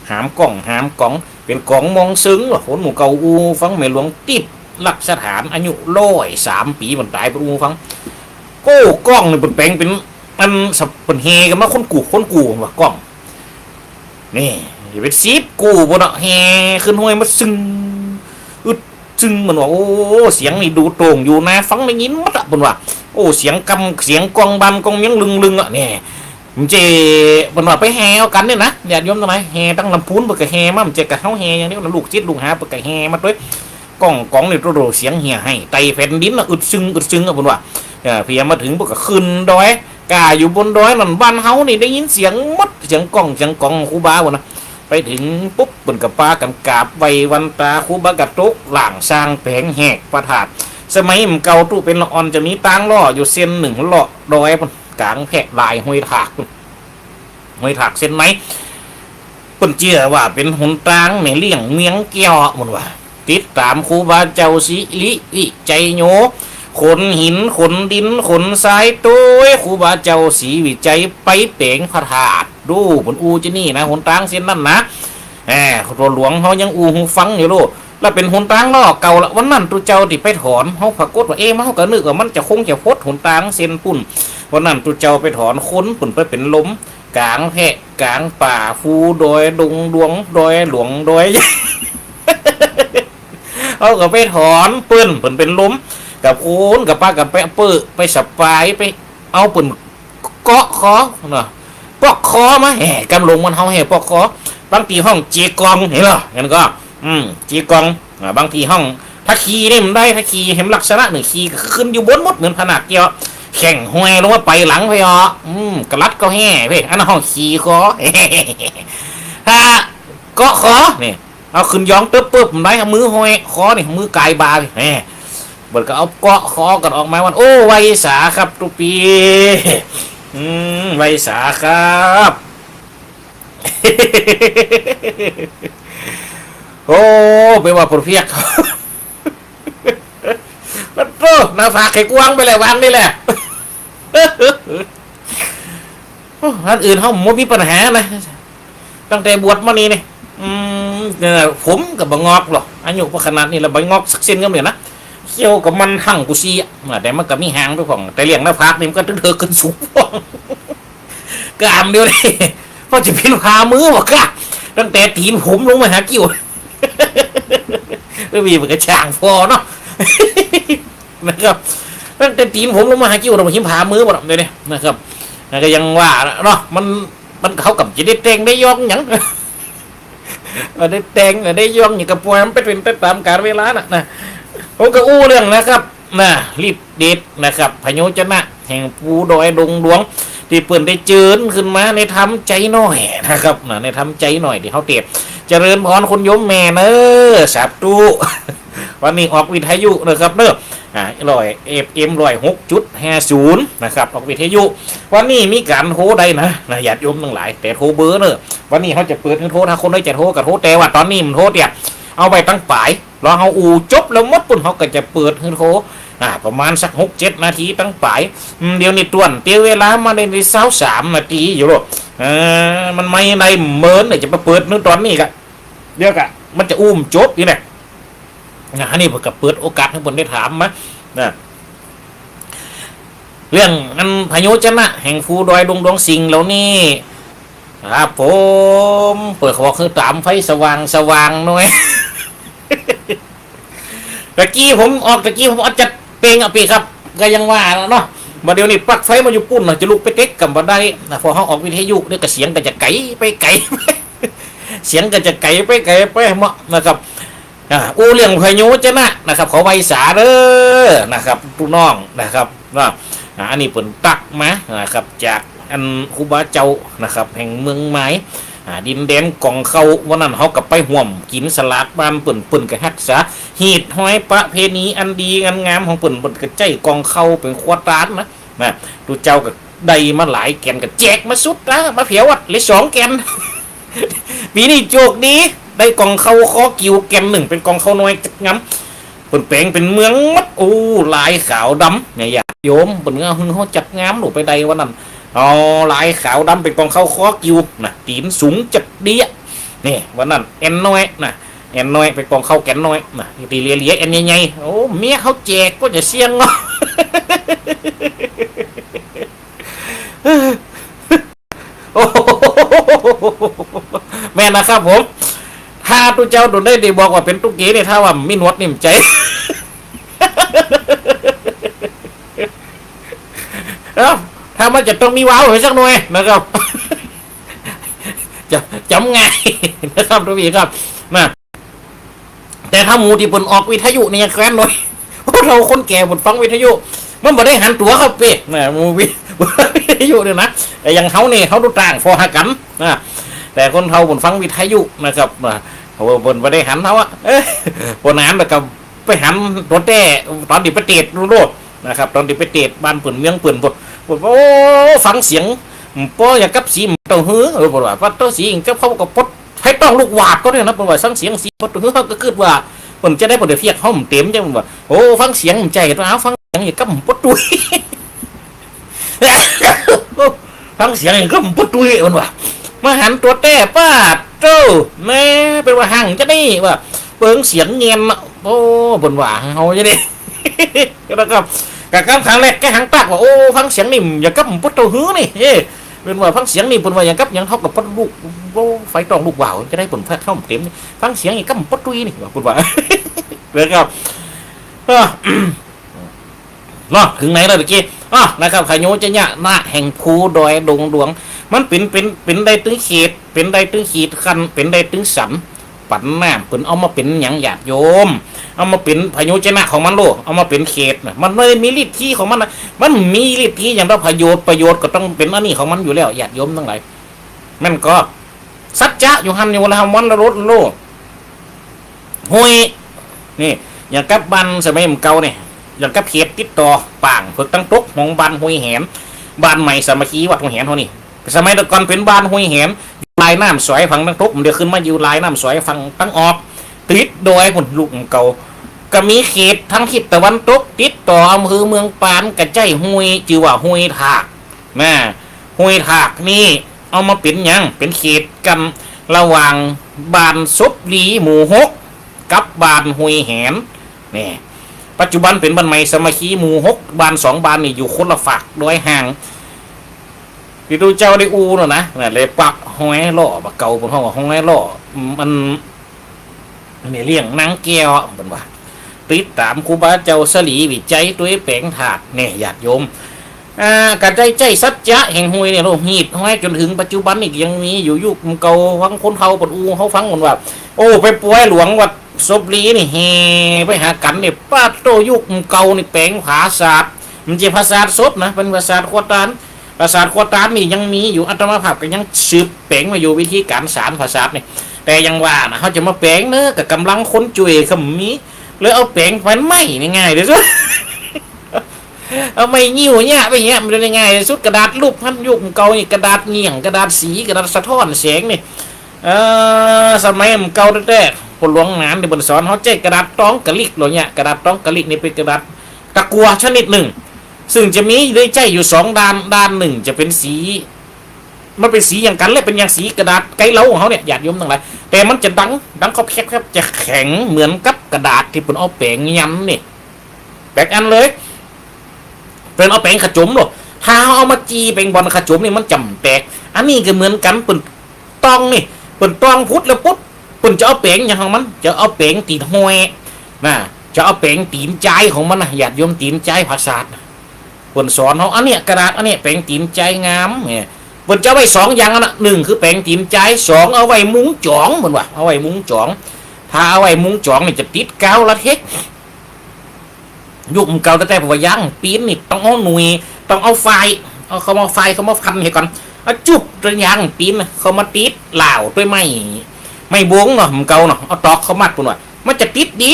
หามก้อง หามก๋อง เป๋นก๋องมองเซิงว่ะ คนหมู่เก่าอู้ฟัง แม่หลวงติ๊บ ลักษฐาน อายุร้อยสามปี๋ เปิ้นต๋าย เปิ้นอู้ฟัง โก้ ก้องนี่เปิ้นแป๋งเป๋น อันสับ เปิ้นแห่กั๋นมา คนกู้ คนกู้ ว่าก้อง นี่ เป๋นสิบกู้ปู๊นเนาะ แห่ขึ้นห้วยมา ซึ่ง อึด ซึ่ง เปิ้นว่า โอ้ เสียงนี่ดูโต่งอยู่นะ ฟังได้ยินหมดอะ เปิ้นว่า โอ้ เสียงกำ เสียงก้องบ้านก้องเมืองลึงๆ อะ นี่ มันเจ้ เปิ้นว่าไปแห่เอากั๋นเนี่ยนะ ญาติโยมตังหลาย แห่ตังลำพูน เปิ้นก็แห่มา มันเจ้ากะเฮาแห่อย่างเดียวนะ ลูกศิษย์ลูกหาเปิ้นก็แห่มาตวย ก้องก๋องนี่ โตโต เสียงเหียไห้ ไต่แผ่นดินนะ อึดซึ่ง อึดซึ่งอะ เปิ้นว่า เออ เพียมาเถิงเปิ้นก็ขึ้นดอย ก้าอยู่บนดอยนั่น บ้านเฮานี่ได้ยินเสียงหมด เสียงก้อง เสียงก๋องครูบาเปิ้นนะ ไปเถิงปุ๊บ เปิ้นก็ปากั๋นกราบไหว้วันตา ครูบาก็ตกล่างสร้างแป๋งแหกพระธาตุ สมัยเก่าตู้เป๋นละอ่อนจะมีตางล่ออยู่เส้นนึ่ง เลาะดอยปู๊น ก๋างแพะลายห้วยถากปู๊น ห้วยถากเส้นใน เปิ้นเจื้อว่าเป๋นหนตางแม่เลี้ยงเมืองแก้ว เปิ้นว่า ติดต๋ามครูบาเจ้าสิริวิจัยโญ ขนหิน ขนดิน ขนทรายตวย ครูบาเจ้าศรีวิจัยไปแป๋งพระธาตุ ดู เปิ้นอู้จะอี้นะ หนตางเส้นนั้นนะ แหม โตหลวงเฮายังอู้หื้อฟังอยู่ลูก แล้วเป๋นหนตางล่อเก่าละ วันนั้นตุ๊เจ้าตี้ไปถอน เฮาปรากฏว่า เอ๊ะ เฮาก็นึกว่ามันจะคงจะหดหนตางเส้นปู๊น วันนั้นตุ๊เจ้าไปถอน คนเปิ้นไปเป๋นลม ก๋างแพะก๋างป่า ภูดอยดงดวง ดอยหลวงดอย เฮาก็ไปถอนเปิ้น เปิ้นเป๋นลม กับคนก็ปากั๋นไปเปิ้น ไปสะปาย ไปเอาเปิ้น เกาะคอเนาะ ปอกคอมา แหม กำลงมันเฮาแหมปอกคอ บางตี้ฮ้องเจียกอง หันก่อ อืม เจียกอง อ่า บางตี้ฮ้อง ถ้าขี่นี่มันได้ ถ้าขี่แหมลักษณะนึ่ง ขี่ก็ขึ้นอยู่บนหมด เหมือนผนักเดียว แข่งห้อยลงมาไปหลังไปอ๋อ อืม กะลัดก็แห่ไป อันนั้นฮ้องขี่คอ ถ้าเกาะคอ นี่ เอาขึ้นยองเต๊อะเปิ๊บ มันได้ เอามือห้อยคอนี่ มือกายบ่านี่ แหม เปิ้นก็เอาเกาะคอกั๋นออกมาวัน โอ้ ไหว้สาครับ ตุ๊ปี อืม ไหว้สาครับ โอ้ ไปว่าเปิ้นเปียก ปะโต้ หน้าผากใค่กว้างไปแล้ว วางนี่แหละ โอ้ อันอื่นเฮาบ่มีปัญหานะ ตั้งแต่บวชมานี่นี่ อืม เนี่ย ผมก็บ่งอกหรอก อายุปานขนาดนี้แล้วบ่งอกสักเส้นก็บ่เหลือนะ เขี้ยวก็มันหั่งกูซี้อะ แต่มันก็มีหางไปพ่อง แต่เรื่องหน้าผากนี่มันก็ตึงเถิกขึ้นสูงพ่อง ก็อำเดียวนี่ พอจะเป๋นผ่ามือบ่กล้า ตั้งแต่ตี๋นผมลงมาหากิ้ว เออ มีมันก็ช่างพอเนาะ นะครับ ตั้งแต่ตี๋นผมลงมาหากิ้ว เราบ่เป๋นผ่ามือบ่เนาะ เดี๋ยวนี้นะครับ แล้วก็ยังว่าเนาะ มัน มัน เขาก็จะได้แต่งได้ย้องหยัง เออ ได้แต่ง เออ ได้ย้องหยังก็ปล่อยมันไปเป๋นไปต๋ามกาลเวลาน่ะ นะ ผมก็อู้เรื่องนะครับ นะ ฤทธิ์เดชนะครับ พโยจนะแห่งภูดอยดงดวง ตี้เปิ้นได้เจิญขึ้นมาในธรรมจ๋ายน้อยนะครับ นะ ในธรรมจ๋ายน้อยตี้เฮาเตะ เจริญพรคุณโยมแม่เน้อ สาธุ วันนี้ออกวิทยุนะครับเน้อ อ่า ร้อย เอฟเอ็ม ร้อยหกจุดห้าศูนย์ นะครับ ออกวิทยุ วันนี้มีก๋านโทรได้นะ นะ ญาติโยมตังหลาย แต่โทรเบอร์เน้อ วันนี้เฮาจะเปิดหื้อโทร ถ้าคนใดจะโทรก็โทร แต่ว่าต๋อนนี้มันโทรเตี้ย เอาไว้ตังป๋าย รอเฮาอู้จบแล้วหมดปุ้น เฮาก็จะเปิดหื้อโทร อ่า ประมาณสักหกเจ็ดนาทีตังป๋าย อืม เดี๋ยวนี้ต้วนเตียวเวลามาได้ในซาวสามนาทีอยู่ลูก เออ มันไม่ได้เมินเนี่ย จะไปเปิดหื้อต๋อนนี้กะ เดี๋ยวกะ มันจะอู้บ่จบนี่แหละ นะ อันนี้เปิ้นก็เปิดโอกาสหื้อเปิ้นได้ถามมา นะ เรื่องอันพโยจนะแห่งภูดอยดงดวงสิงห์เหล่านี้ ครับผม เปิ้นก็บอกหื้อต๋ามไฟสว่างสว่างหน่อย ตะกี้ผมออก ตะกี้ผมเอาจัดเพลงอะปี้ครับ ก็ยังว่าเนาะ บ่าเดี๋ยวนี้ปลั๊กไฟมันอยู่ปุ้นน่ะ จะลุกไปเต๊กก็บ่ได้นะ พอเฮาออกวิทยุเดี๋ยวก็เสียงก็จะไก๋ไปไก๋ไป เสียงก็จะไก๋ไปไก๋ไปเนาะนะครับ อ่า อู้เรื่องพโยจนะนะครับ ขอไหว้สาเด้อนะครับ ตุ๊น้องนะครับ เนาะ อ่า อันนี้เปิ้นตักมานะครับ จากอันครูบาเจ้านะครับ แห่งเมืองไม้ อ่า ดินแดนก่องเค้า วันนั้นเฮาก็ไปฮ่วมกิ๋นสลากบ้านเปิ้น เปิ้นก็ฮักษาฮีตฮอยประเพณีอันดีอันงามของเปิ้น เปิ้นก็ใจ๊ก่องเค้าเป๋นครัวตานนะ นะ ตุ๊เจ้าก็ได้มาหลายแก่น ก็แจกมาสุดนะ มาเผียววัดเหลือสองแก่น ปี๋นี้โจคดี ได้ก่องเค้าคอกิ่วแก่นนึ่ง เป๋นก่องเค้าน้อยจัดงาม เปิ้นแป๋งเป๋นเมืองหมด โอ้ ลายขาวดำเนี่ย ญาติโยม เปิ้นก็หื้อเฮาจัดงามลูก ไปได้วันนั้น เอาลายขาวดำเป๋นก่องเค้าคอกิ่วนะ ตี๋นสูงจัดเดี้ย นี่ วันนั้นแอ่นน้อยนะ แอ่นน้อยเป๋นก่องเค้าแก่นน้อยนะ ตี้เหลือๆ แอ่นใหญ่ๆ โอ้ เมียเขาแจกก็จะเสี้ยงเนาะ โอ้โห แม่นนะครับผม ถ้าตุ๊เจ้าโดนได้ดีบอกว่าเป๋นตุ๊เก๋เนี่ย ถ้าว่ามีหนวดนี่มันใจ๋ เอ้า ถ้ามันจะต้องมีว้าวไปสักหน่อยนะครับ จ๋ำ จ๋ำง่ายนะครับ ตุ๊เก๋ครับ นะ แต่ถ้าหมู่ตี้เปิ้นออกวิทยุนี่ยังแคว้นหน่อย เพราะเฮาคนแก่เปิ้นฟังวิทยุ มันบ่ได้หันตั๋วครับปี้ นะ หมู่วิ วิทยุเนี่ยนะ แต่อย่างเฮานี่ เฮาดูต่างฟอหากั๋น นะ แต่คนเฒ่าเปิ้นฟังวิทยุนะครับ นะ เฮาเปิ้นบ่ได้หันเฮาอะ เอ้ย เปิ้นหันแล้วก็ไปหันตั๋วแต๊ ต๋อนตี้ไปเตศน์โลดนะครับ ต๋อนตี้ไปเตศน์บ้านเปิ้นเมืองเปิ้น เปิ้น เปิ้นว่า โอ้ ฟังเสียง ปออย่างกับสีเต้าหื้อ เออ เปิ้นว่า ปอเต้าสีกับเขาก็ปด ไฟต้องลุกวาบก็เนี่ยนะ เปิ้นว่าฟังเสียงสีปดหื้อ ก็กึ๊ดว่า เปิ้นจะได้บ่ได้เปียกห้องเต๋ม จังเปิ้นว่า โอ้ ฟังเสียงมันใจ๋ ต้องเอาฟังเสียงอย่างกับปดตุ้ย ฟังเสียงอย่างกับปดตุ้ย เปิ้นว่า มาหันตั๋วแต๊ ป๊าดโธ่ แม่ เปิ้นว่าหังจะนี่ว่า เปิ้งเสียงเงียนน่ะ โอ้ เปิ้นว่าเฮาจะนี่ แล้วก็ กะกำครั้งแรกแกหันปากว่า โอ้ ฟังเสียงนี่อย่างกับปดเต้าหื้อนี่ เอ้ เปิ้นว่าฟังเสียงนี่ เปิ้นว่าอย่างกับหยัง เขาก็ปดลุก โอ้ ไฟต้องลุกวาบ จะได้เปิ้นเข้าเต๋มนี่ ฟังเสียงอย่างกับปดตุ้ยนี่ ว่าเปิ้นว่า แล้วก็ เออ เนาะ เถิงไหนแล้วตะกี้ อ๋อ นะครับ พโยจนะแห่งภูดอยดงดวง มันเป๋น เป๋น เป๋นได้ตึงเขต เป๋นได้ตึงขีดขั้น เป๋นได้ตึงสัน ปั๋นน้ำ เปิ้นเอามาเป๋นหยังญาติโยม เอามาเป๋นพยัญชนะของมันโลด เอามาเป๋นเขตน่ะ มันบ่ได้มีฤทธิ์ของมันนะ มันมีฤทธิ์หยังเต้าประโยชน์ ประโยชน์ก็ต้องเป๋นอันนี้ของมันอยู่แล้วญาติโยมตังหลาย มันก็สัจจะอยู่หั้นอยู่แล้ว มันละลดโลด ห้วย นี่ อย่างกับบ้านสมัยเก่านี่ อย่างกับเขตติดต่อปางเผือกตังตกของบ้านห้วยแหน บ้านใหม่สามัคคีวัดห้วยแหนเฮานี่ สมัยแต่ก่อนเป๋นบ้านห้วยแหน อยู่ลายน้ำสอยฝั่งตังตก มันเดี๋ยวขึ้นมาอยู่ลายน้ำสอยฝั่งตังออก ติดดอยปู้น ลูกเก่า ก็มีเขตทางทิศตะวันตก ติดต่ออำเภอเมืองปาน ก็ใจ้ห้วย จื้อว่าห้วยถาก นะ ห้วยถากนี่เอามาเป๋นหยัง เป๋นเขตกั้นระหว่างบ้านศพหลีหมู่หก กับบ้านห้วยแหน นี่ ปัจจุบันเป๋นบ้านใหม่สามัคคีหมู่หก บ้านสองบ้านนี่อยู่คนละฝากดอยห่าง ตี้ตุ๊เจ้าได้อู้นั่นนะ นั่นเลยปักห้อยล่อ บ่าเก่าเปิ้นฮ้องว่าห้อยล่อ มัน แม่เลี้ยงนางแก้วเปิ้นว่า ติดต๋ามครูบาเจ้าสลีวิชัยตวยแป๋งถาก นี่ญาติโยม อ่า ก็ได้ใจ้สัจจะแห่งห้วยนี่โลด ฮีดห้อยจ๋นเถิงปัจจุบันนี่ยังมีอยู่ ยุคเก่าฟังคนเฒ่าเปิ้นอู้เฮาฟังเปิ้นว่า โอ้ ไปปวยหลวงวัดศพหลีนี่แห่ไปหากั๋นนี่ ปาดโต้ ยุคเก่านี่แป๋งผาสาท มันบ่ใจ้ผาสาทศพนะ เป๋นผาสาทขัวตาน ผาสาทขัวตานนี่ยังมีอยู่ อาตมาภาพก็ยังสืบแป๋งมาอยู่ วิธีก๋านสานผาสาทนี่ แต่อย่างว่านะ เฮาจะมาแป๋งเนาะ ก็ก๋ำลังคนจ้วยก็บ่มี เลยเอาแป๋งไฟไหม้นี่ง่ายตี้สุด เอาไม้งิ้วเยียะไปเยียะ มันจะได้ง่ายตี้สุด กระดาษรูปหั้น ยุคเก่านี่กระดาษเงี่ยง กระดาษสี กระดาษสะท้อนแสงนี่ เออ สมัยเก่าแต๊ๆ พ่อหลวงหนานตี้เปิ้นสอนเฮาใจ๊กระดาษตองกะลิกโลดเยียะ กระดาษตองกะลิกนี่เป๋นกระดาษตะกั่วชนิดนึ่ง ซึ่งจะมีได้ใจ๊อยู่สองด้าน ด้านนึ่งจะเป๋นสี มันเป๋นสีอย่างกั๋นแหละ เป๋นอย่างสีกระดาษไกเล้าของเฮาเนี่ย ญาติโยมตังหลาย แต่มันจะดัง ดังกอบแกบ จะแข็งเหมือนกับกระดาษตี้เปิ้นเอาแป๋งยันนี่ แป๋งอันเลย เปิ้นเอาแป๋งขะจมโลด ถ้าเฮาเอามาจี่แป๋งบ่อนขะจมนี่มันจะบ่แตก อันนี้ก็เหมือนกั๋น เปิ้นตองนี่ เปิ้นตองพุดแล้วปุ๊บ เปิ้นจะเอาแป๋งหยังของมัน จะเอาแป๋งตี๋นห้อยนะ จะเอาแป๋งตี๋นจายของมันนะ ญาติโยม ตี๋นจายผาสาทนะ เปิ้นสอนเฮา อันเนี้ยกระดาษ อันเนี้ยแป๋งตี๋นจายงามเนี่ย เปิ้นจะเอาไว้สองอย่างนั่นน่ะ นึ่งคือแป๋งตี๋นจาย สองเอาไว้มุงจ๋อง เปิ้นว่า เอาไว้มุงจ๋อง ถ้าเอาไว้มุงจ๋องนี่จะติดกาวลาเท็กซ์ ยุคเก่าแต๊ๆ เปิ้นว่าย้างปิ้นนี่ต้องเอาหนุ่ย ต้องเอาฝ้าย เอาเข้ามาฝ้าย เข้ามาฟันเหียก่อน เอาจุ๊บตวยย้างปิ้นเข้ามาติดราวตวยไม้ ไม้บงเนาะ เก่าเนาะ เอาตอกเข้ามัด เปิ้นว่า มันจะติดดี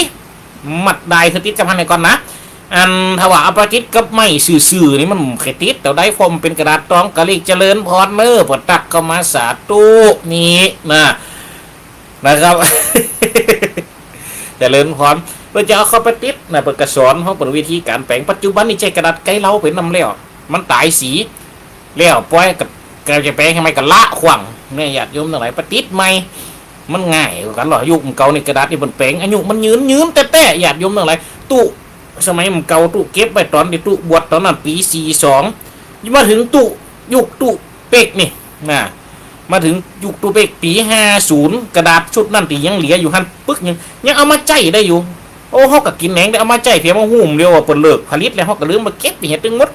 มัดได้คือติดสำคัญไว้ก่อนนะ อันถ้าว่าเอาไปติดกับไม้ซื่อๆ นี่มันบ่ค่อยติดเต้าใด เพราะมันเป๋นกระดาษตองกะลิก เจริญพรเน้อ เปิ้นตักเข้ามา สาธุ นี่นะ นะครับ เจริญพร เปิ้นจะเอาเข้าไปติดนะ เปิ้นก็สอนเฮา เปิ้นวิธีก๋านแป๋ง ปัจจุบันนี่ใจ๊กระดาษไกเล้าเป๋นนำแล้ว มันต๋ายสี แล้วปอยก็ ก็จะแป๋งหื้อใหม่ก็ละขว้าง เนี่ยญาติโยมตังหลาย ไปติดใหม่ มันง่ายกว่ากั๋นลอ ยุคเก่านี่กระดาษตี้เปิ้นแป๋ง อายุมันยืน ยืนแต๊ๆ ญาติโยมตังหลาย ตุ๊ สมัยเก่าตุ๊เก็บไว้ต๋อนตี้ตุ๊บวชต๋อนนั้น ปี๋สี่สอง มาเถิงตุ๊ ยุคตุ๊เป๊กนี่นะ มาเถิงยุคตุ๊เป๊กปี๋ห้าศูนย์ กระดาษชุดนั้นตี้ยังเหลืออยู่หั้นปึกหนึ่ง ยังเอามาใจ๊ได้อยู่ โอ้ เฮาก็กิ๋นแหนงได้ เอามาใจ๊เพียงว่าฮู้เดียวว่าเปิ้นเลิกผลิตแล้ว เฮาก็ลืมมาเก็บไปเหียตึงหมด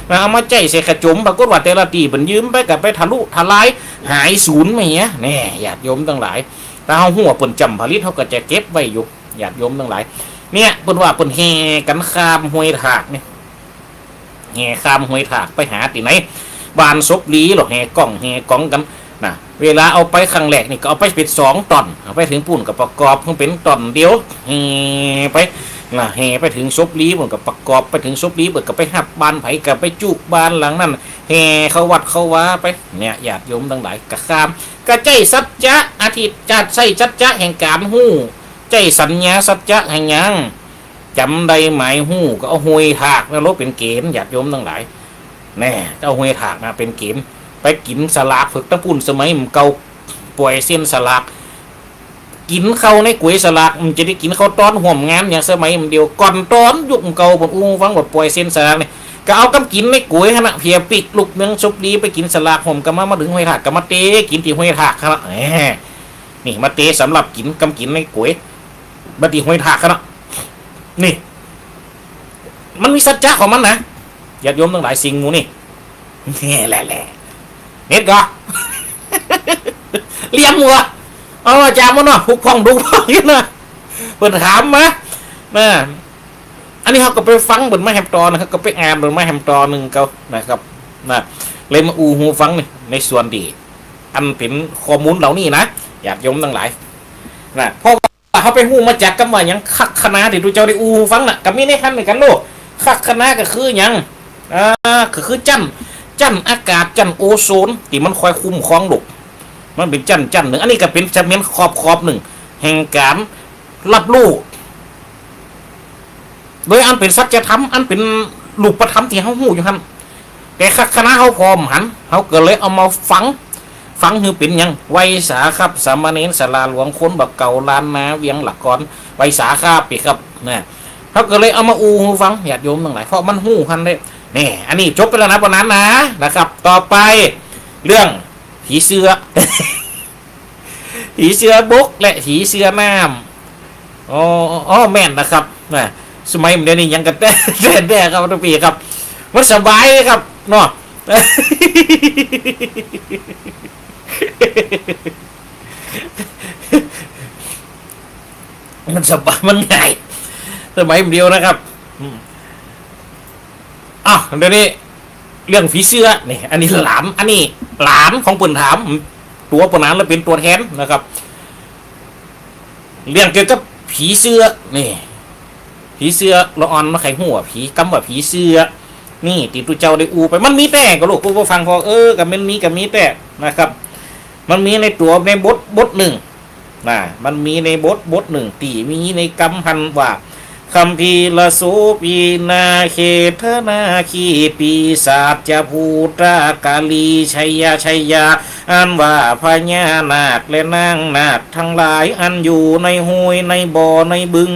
นะ เอามาใจ๊ใส่ขะจม ปรากฏว่าแต่ละตี้เปิ้นยืมไปก็ไปทะลุทลาย หายสูญไปเหีย แน่ ญาติโยมตังหลาย ถ้าเฮาฮู้ว่าเปิ้นจ๋ำผลิต เฮาก็จะเก็บไว้อยู่ ญาติโยมตังหลาย เนี่ย เปิ้นว่าเปิ้นแห่กั๋นข้ามห้วยถากนี่ แห่ข้ามห้วยถากไปหาตี้ไหน บ้านศพหลีลอ แห่ก้องแห่ก๋องกั๋นนะ เวลาเอาไปครั้งแรกนี่ก็เอาไปเป๋นสองต่อน เอาไปเถิงปู้นก็ประกอบหื้อเป๋นต่อนเดียว แห่ไปนะ แห่ไปเถิงศพหลีปู้นก็ประกอบ ไปเถิงศพหลีปู้นก็ไปฮับบ้านใผก็ไปจุบ้านหลังนั้น แห่เข้าวัดเข้าวาไป เนี่ย ญาติโยมตังหลาย ก็ข้าม ก็ใจ๊สัจจะ อธิษฐาน ใจ๊สัจจะแห่งก๋านฮู้ ใจ๊สัญญาสัจจะแห่งหยัง จ๋ำได้หมายฮู้ ก็เอาห้วยถากนะโลดเป๋นเก๋ณฑ์ ญาติโยมตังหลาย แน่ เอาห้วยถากนะเป๋นเก๋ณฑ์ ไปกิ๋นสลากเผือกตะปู้น สมัยเก่า ป่วยเส้นสลาก กิ๋นข้าวในก๋วยสลาก มันจะได้กิ๋นข้าวตอนฮ่วมงาน อย่างสมัยเดียวก่อนต๋อนยุคเก่า เปิ้นอู้ฟังว่าป่วยเส้นสลากนี่ ก็เอากำกิ๋นในก๋วยหั้นน่ะ เผียปิ๊กลูกเมืองศพหลีไปกิ๋นสลากฮ่วมกั๋นมา มาเถิงห้วยถากก็มาเตกิ๋นตี้ห้วยถากหั้นน่ะ แหม นี่มาเตสำหรับกิ๋นกำกิ๋นในก๋วย มาตี้ห้วยถากหั้นน่ะ นี่ มันมีสัจจะของมันนะ ญาติโยมตังหลาย สิ่งหมู่นี่ แหม แหละแหละ เห็นก่อ เหลี่ยมหัว เอ เอาอาจ๋ารย์มาเนาะ ฮู้พ่องฮู้พ่องอยู่นะ เปิ้นถามมา นะ อันนี้เฮาก็ไปฟังเปิ้นมาแหมต๋อนนะครับ ก็ไปอ่านเปิ้นมาแหมต๋อนนึ่งเก่านะครับ นะ เลยมาอู้หื้อฟังนี่ ในส่วนตี้อันเป๋นข้อมูลเหล่านี้นะ ญาติโยมตังหลาย นะ เพราะว่าเฮาไปฮู้มาจากกำว่าหยัง คัคคณา ตี้ตุ๊เจ้าได้อู้หื้อฟังน่ะ ก็มีในหั้นเหมือนกั๋นโลก คัคคณาก็คือหยัง อ่า ก็คือจั๊น จั๊นอากาศ จั๊นโอโซน ตี้มันคอยคุ้มครองโลก มันเป๋นจั๊น จั๊นนึ่ง อันนี้ก็เป๋นเสมือนขอบ ขอบนึ่ง แห่งก๋านรับรู้ โดยอันเป๋นสัจธรรม อันเป๋นรูปธรรมตี้เฮาฮู้อยู่หั้น แต่คัคคณาเฮาผ่อบ่หัน เฮาก็เลยเอามาฝัง ฝังหื้อเป๋นหยัง ไวสาครับ สามเณรศาลาหลวง คนบ่าเก่า ล้านนา เวียงหละกอน ไวสาครับ ปีครับ นะ เฮาก็เลยเอามาอู้หื้อฟัง ญาติโยมตังหลาย เพราะมันฮู้หั้นเด้ นี่ อันนี้จบไปแล้วนะ ปานนั้นนะ นะครับ ต่อไป เรื่องผีเสื้อ ผีเสื้อบกและผีเสื้อน้ำ อ๋อ อ๋อ แม่นนะครับ นะ สมัยเดี๋ยวนี้ยังกันแต๊ แต๊ แต๊ครับ ตุ๊กปีครับ มันสบายครับ เนาะ มันสบาย มันง่าย สมัยเดียวนะครับ อืม อ้าว เดี๋ยวนี้ เรื่องผีเสื้อ นี่ อันนี้หลาน อันนี้หลานของเปิ้นถาม ตั๋วเปิ้นหลานแล้วเป๋นตั๋วแทนนะครับ เรื่องเกี่ยวกับผีเสื้อ นี่ ผีเสื้อ ละอ่อนบ่ใค่ฮู้ว่าผี กำว่าผีเสื้อ นี่ ตี้ตุ๊เจ้าได้อู้ไป มันมีแต๊ก่อลูก ผู้ฟังพอ เออ ก็มันมี ก็มีแต๊นะครับ มันมีในตั๋ว ในบท บทนึ่ง นะ มันมีในบท บทนึ่ง ตี้มีในกำหั้นว่า คัมภีรโสภีนา เขตนาคี ปีศาจจะภูตกาลี ชัยยะ ชัยยะ อันว่าพญานาคและนางนาคตังหลาย อันอยู่ในห้วย ในบ่อ ในบึง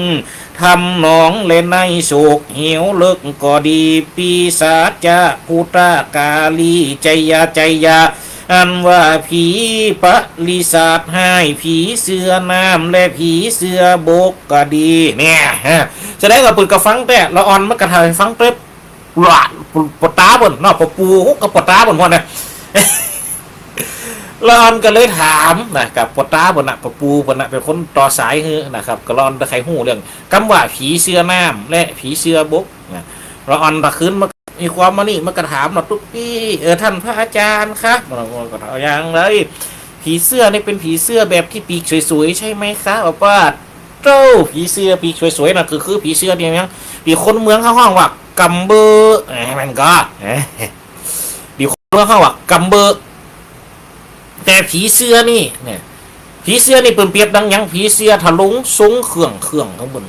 ถ้ำหนอง และในโศกเหวลึกก็ดี ปีศาจจะภูตกาลี ชัยยะ ชัยยะ อันว่าผีปริศาจฮ้าย ผีเสื้อน้ำ และผีเสื้อบกก็ดี เนี่ย ฮะ แสดงว่าเปิ้นก็ฟังแต๊ ละอ่อนมันก็ถ่ายฟังแต๊ ละ ป้อต๋าเปิ้นเนาะ ป้อปู่ก็ป้อต๋าเปิ้นพ่อนะ ละอ่อนก็เลยถามนะ กับป้อต๋าเปิ้นน่ะ ป้อปู่เปิ้นน่ะ เป๋นคนต่อสายหื้อนะครับ ก็ละอ่อนก็ใค่ฮู้เรื่องกำว่าผีเสื้อน้ำและผีเสื้อบกนะ ละอ่อนตะคืนมา มีความมานี่ มันก็ถามเนาะ ตุ๊กปี้ เออ ท่านพระอาจารย์คะ มันก็ถามอย่างไร ผีเสื้อนี่เป๋นผีเสื้อแบบตี้ปีกสวยๆ ใช่ไหมคะ บอกว่า โต้ ผีเสื้อปีกสวยๆ น่ะ คือ คือผีเสื้อตี้หยัง ตี้คนเมืองเขาฮ้องว่ากำเบอ เอ้ย มันก็ เอ้ย ตี้คนเมืองเขาว่ากำเบอ แต่ผีเสื้อนี่ เนี่ย ผีเสื้อนี่เปิ้นเปรียบดังหยัง ผีเสื้อทะลงทรงเครื่อง เครื่องข้างบน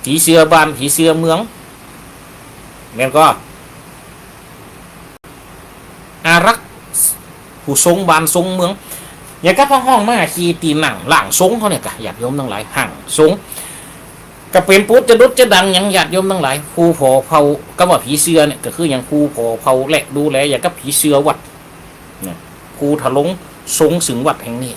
ผีเสื้อบ้าน ผีเสื้อเมือง แม่นก็ อารักษ์ ผู้ทรงบ้านทรงเมือง อย่างกับเฮาฮ้องมาคีตี้นั่งร่างทรงเขาเนี่ยกะ ญาติโยมตังหลาย ร่างทรง ก็เป๋นผู้จะดุจจะดังหยัง ญาติโยมตังหลาย ผู้ผ่อเผ่า กำว่าผีเสื้อเนี่ย ก็คืออย่างผู้ผ่อเผ่าและดูแล อย่างกับผีเสื้อวัด เนี่ย ผู้ทะลงทรงเถิงวัดแห่งนี้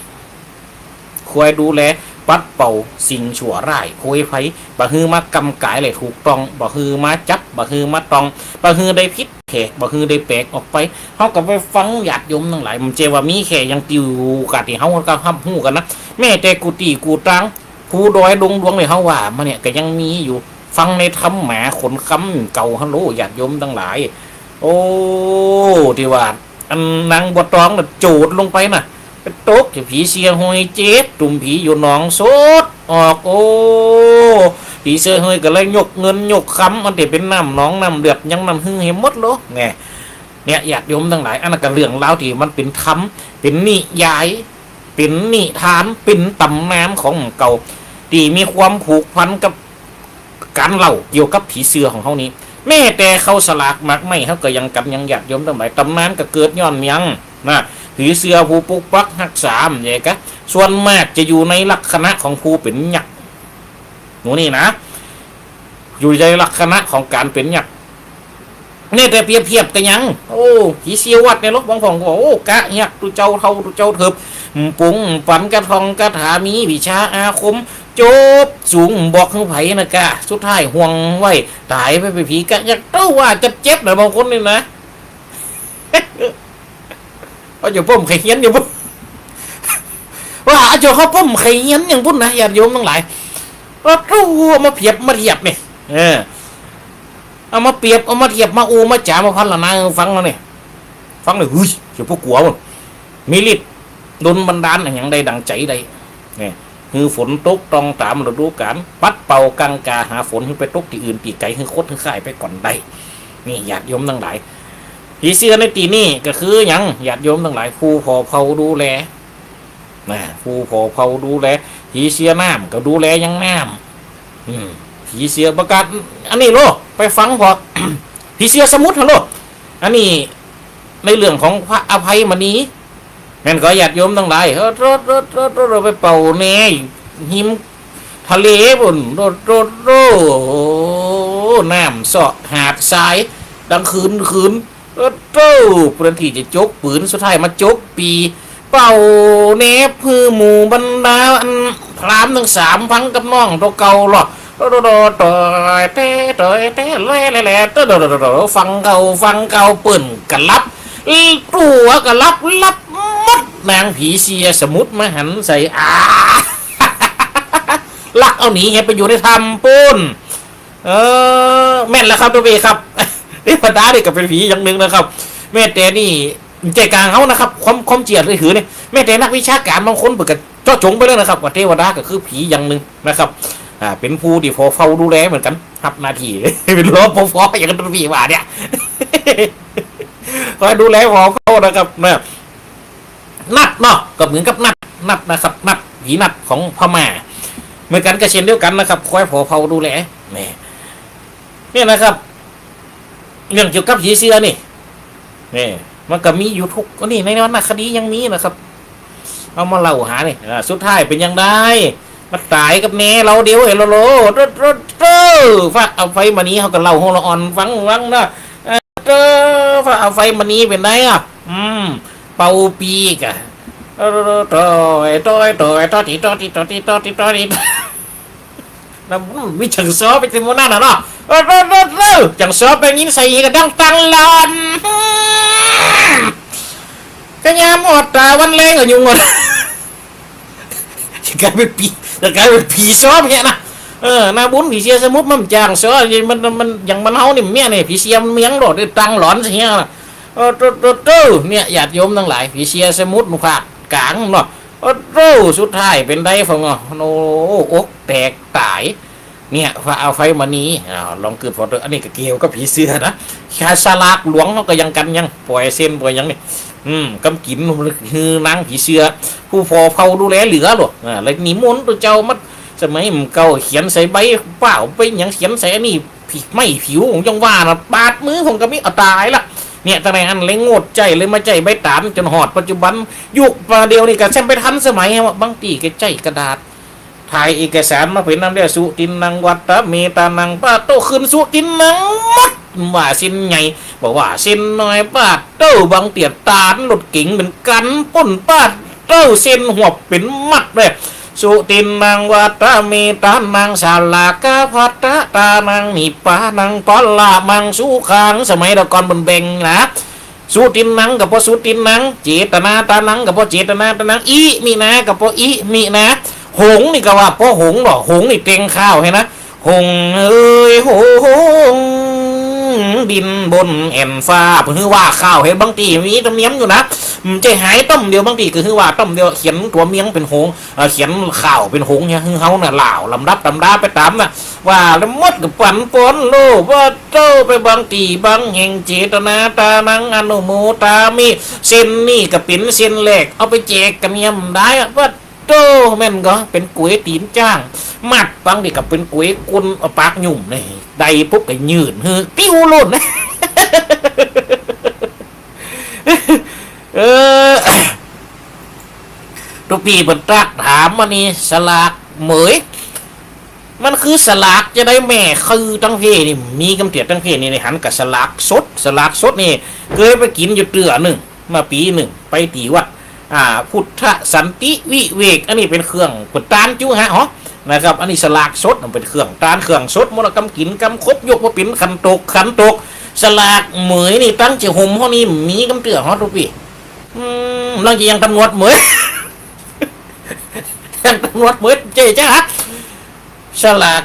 คอยดูแลปัดเป่าสิ่งชั่วร้ายภัยภัย บ่หื้อมากำก๋ายและถูกต้อง บ่หื้อมาจับ บ่หื้อมาต้อง บ่หื้อได้ผิดแผก บ่หื้อได้แปลกออกไป เฮาก็ไปฟังญาติโยมตังหลาย มันเจาว่ามีแค่อย่างติวกาตี้เฮาก็ฮับฮู้กั๋นนะ แม้แต่กู้ตี้กู้ตาง ภูดอยดงหลวงเนี่ย เฮาว่ามาเนี่ยก็ยังมีอยู่ ฟังในธรรมาขนคำเก่าหั้นโล ญาติโยมตังหลาย โอ้ ตี้ว่า อันนางบัวตองน่ะโจดลงไปน่ะ ไปตกจะผีเสื้อห้อยเจ็บ ตุ้มผีอยู่หนองสดออก โอ้ ผีเสื้อห้อยก็เลยยกเงินยกคำ อันตี้เป๋นน้ำหนองน้ำเลือดหยังนั่นหื้อหื้อหมดโล เนี่ย เนี่ย ญาติโยมตังหลาย อันนั้นก็เรื่องราวตี้มันเป๋นธรรม เป๋นนิยาย เป๋นนิทาน เป๋นต๋ำนานของเก่า ตี้มีความผูกพันกับ ก๋านเล่าเกี่ยวกับผีเสื้อของเฮานี้ แม้แต่ข้าวสลากหมากไม้เฮาก็ยังกำยัง ญาติโยมตังหลาย ต๋ำนานก็เกิดย้อนหยังนะ ผีเสื้อผู้ปกปักฮักษา แม่นกะ ส่วนมากจะอยู่ในลักษณะของผู้เป๋นยักษ์ หมู่นี้นะ อยู่ในลักษณะของก๋านเป๋นยักษ์ นี่แต่เปรียบเทียบกั๋นหยัง โอ้ ผีเสื้อวัดเนี่ยเนาะ บางพ่องก็ว่า โอ้ กะยักษ์ ตุ๊เจ้าเฒ่าตุ๊เจ้าเถิบ ปงปันกะท่องกะถา มีวิชาอาคม จบสูง บอกหื้อใผนะกะ สุดท้ายห่วงไว้ ต๋ายไปเป๋นผีกะยักษ์ เต้าว่าจะเจ็บนะ บางคนนี่นะ เอาอยู่ป้อมใค่เฮียนอยู่ป้อม ว่า เจ้าข้าป้อมใค่เฮียนอย่างปุ้นนะ ญาติโยมตังหลาย โอ้โห เอามาเปรียบมาเทียบนี่ เออ เอามาเปรียบ เอามาเทียบ มาอู้มาจ๋า มาพรรณนาหื้อฟังแล้วนี่ ฟังแล้ว เฮ้ย เจ้าผู้กั๋วปุ้น มีฤทธิ์ดลบันดาลอะหยังได้ดั่งใจ๋ได้ เนี่ย หื้อฝนตกต้องต๋ามฤดูก๋าล ปัดเป่ากังกาหาฝนหื้อไปตกตี้อื่นตี้ไก๋ หื้อคดหื้อค่ายไปก่อนได้ นี่ ญาติโยมตังหลาย ผีเสื้อในตี้นี่ก็คือหยัง ญาติโยมตังหลาย ผู้ผ่อเผาดูแล นะ ผู้ผ่อเผาดูแล ผีเสื้อน้ำก็ดูแลยังน้ำ อืม ผีเสื้อประกาศ อันนี้โล ไปฟังผ่อ ผีเสื้อสมุทรฮัลโหล อันนี้ในเรื่องของพระอภัยมณี แม่นก่อญาติโยมตังหลาย เออ โต โต โต โต โต ไปเป่าแหนหิมทะเลปุ้น โต โต โต น้ำเซาะหาดทราย ดังคืนคืน โอ้โต้ เปื้อนตี้จะจกปืน สุดท้ายมาจกปี เป่าแหนหื้อหมู่บรรดาอันพราหมณ์ตังสามฟังกับน้องโตเก่าลอ โต โต โต โตยแต๊ โตยแต๊ แหล่ แหล่ แหล่ โต โต โต โต ฟังเก่า ฟังเก่า เปิ้นก็หลับ ตั๋วก็หลับ หลับหมด นางผีเสื้อสมุทรมาหันใส่ อ้า ลักเอาหนีหื้อไปอยู่ในถ้ำปุ้น เออ แม่นแล้วครับ ตุ๊ปี้ครับ เทวดานี่ก็เป๋นผีอย่างนึ่งนะครับ แม้แต่นี่ บ่ใจ้ก้างเฮานะครับ ความ ความเจื้อถือนี่ แม้แต่นักวิชาก๋านบางคนเปิ้นก็เจาะจ๋งไปเลยนะครับ ว่าเทวดาก็คือผีอย่างนึ่งนะครับ อ่า เป๋นผู้ตี้ผ่อเผาดูแลเหมือนกั๋น ฮับหน้าตี้ เป๋น รปภ อย่างตุ๊ปี้ว่าเนี่ย คอยดูแลผ่อเผานะครับ นะ นัดเนาะ ก็เหมือนกับนัด นัดนะครับ นัด ผีนัดของพม่า เหมือนกั๋นก็เช่นเดียวกั๋นนะครับ คอยผ่อเผาดูแล นี่ เนี่ยนะครับ เรื่องเกี่ยวกับผีเสื้อนี่ นี่ มันก็มีอยู่ทุก อันนี้ในวรรณคดียังมีนะครับ เอามาเล่าหานี่ อ่า สุดท้ายเป๋นจั่งใด มาต๋ายกับแหนเฮาเดียวเห็นแล้วโล โต โต โต พระอภัยมณีเฮาก็เล่าหื้อละอ่อนฟัง ฟังนะ เออ โต พระอภัยมณีเป๋นใดอะ อืม เป่าปีกอะ โต โต โต โต โต โต โต โต โต โต นะ มีจั่งซ้อไปตี้หมู่นั้นน่ะเนาะ โต โต โต โต จั่งซ้อไปยินใส่ก็ดังตังหลอน ก็ยามอดต๋าวันแลงก็ยุงหมด จะก๋ายเป๋นปี จะก๋ายเป๋นผีซ้อเหียนะ เออ นาบุญผีเสื้อสมุทรมันจั่งซ้อ มัน มัน อย่างบ้านเฮานี่เมี้ยนี่ ผีเสื้อเมี้ยงโลด ตังหลอนเสียนะ โอ้โต โต โต เนี่ย ญาติโยมตังหลาย ผีเสื้อสมุทรนุภาคก๋างเนาะ โอ้โต สุดท้ายเป๋นใดฟังเนาะ โอ้ อกแตกต๋าย เนี่ย พระอภัยมณี อ่า ลองกึ๊ดผ่อเต๊อะ อันนี้ก็เกี่ยวกับผีเสื้อนะ สลากหลวงเฮาก็ยังกั๋นยัง ป่อยเส้นป่อยหยังนี่ อืม กำกิ๋นหื้อนางผีเสื้อ ผู้ผ่อเผาดูแลเหลือโลด อ่า แล้วนิมนต์พระเจ้ามา สมัยมันเก่าเขียนใส่ใบเปล้า ใบหยังเขียนใส่อันนี้ ผิว ไม้ผิว ผมจั่งว่านะ บาดมือผมก็มี เอาต๋ายละ เนี่ย ตั้งแต่หั้นเลยงดใจ๊ เลยมาใจ๊ใบต๋าลจ๋นฮอดปัจจุบัน ยุคป่าเดี่ยวนี้ก็แซมไปทันสมัยฮะ บางตี้ก็ใจ๊กระดาษ ถ่ายเอกสารมาเป๋นนำแล้ว สุติณัง วัตตะเมตานัง ปาโต้ ขึ้นสุติณังหมด บ่าเส้นใหญ่ บ่าเส้นน้อย ปาโต้ บางเตื้อต๋าลรถเก๋งเป๋นกั๋นปุ้น ปาโต้ เส้นหวบเป๋นมัดเลย สุติณัง วัตตะเมตานัง สลากะพัตตะตานัง นิพพานัง พละมัง สุขัง สมัยแต่ก่อนเปิ้นแบ่งนะ สุติณังก็ป้อสุติณัง เจตนาตานังก็ป้อเจตนาตานัง อิมินาก็ป้ออิมินา หงส์นี่ก็ว่าป้อหงส์เนาะ หงส์นี่แต่งข้าวหื้อนะ หงส์เอ๋ยหงส์ บินบนแอ่นฟ้า เปิ้นหื้อว่าข้าวหื้อ บางตี้มีธรรมเนียมอยู่นะ บ่ใจ้หายต้ำเดียว บางตี้ก็หื้อว่าต้ำเดียว เขียนตั๋วเมียงเป๋นหงส์ เอ่อ เขียนข้าวเป๋นหงส์เนี่ย หื้อเฮาน่ะเล่าลำดับตำราไปต๋ามน่ะ ว่าแล้วหมดก็ปันปอนโลกว่าเต้าไปบางตี้บางแห่ง เจตนาตานัง อนุโมทามิ เส้นนี้ก็เป๋นเส้นแรก เอาไปแจกกั๋นเนี่ยบ่ได้อะ ว่าโต้ แม่นก่อ เป๋นก๋วยตี๋นจ้าง มัดปังนี่ก็เป๋นก๋วยกุน เอาปากหยุ่มนี่ ได้ปุ๊บก็ยื่นหื้อ ปิ้วโลด เออ ตุ๊ปี้เปิ้นตรัสถามมานี่ สลากเหมย มันคือสลากจะใดแม่ คือตังเพนี่ มีกำเตียดตังเพนี่ หันกับสลากสด สลากสดนี่ เกยไปกิ๋นอยู่เตื้อนึ่ง มาปี๋นึ่ง ไปตี้วัด อ่า พุทธสันติวิเวก อันนี้เป๋นเครื่องเปิ้นตานจุฮะ หอ นะครับ อันนี้สลากสด มันเป๋นเครื่องตานเครื่องสด มรดกกำกิ๋นกำครบ ยกมาเป๋นขันโตก ขันโตก สลากเหมยนี่ ตังเจ้าห่มเฮานี่ มีกำเตื้อ หอ ตุ๊ปี้ อืม หลังจากยังตำรวจเหมย แจ้งตำรวจเหมย เจ๊จ้า สลาก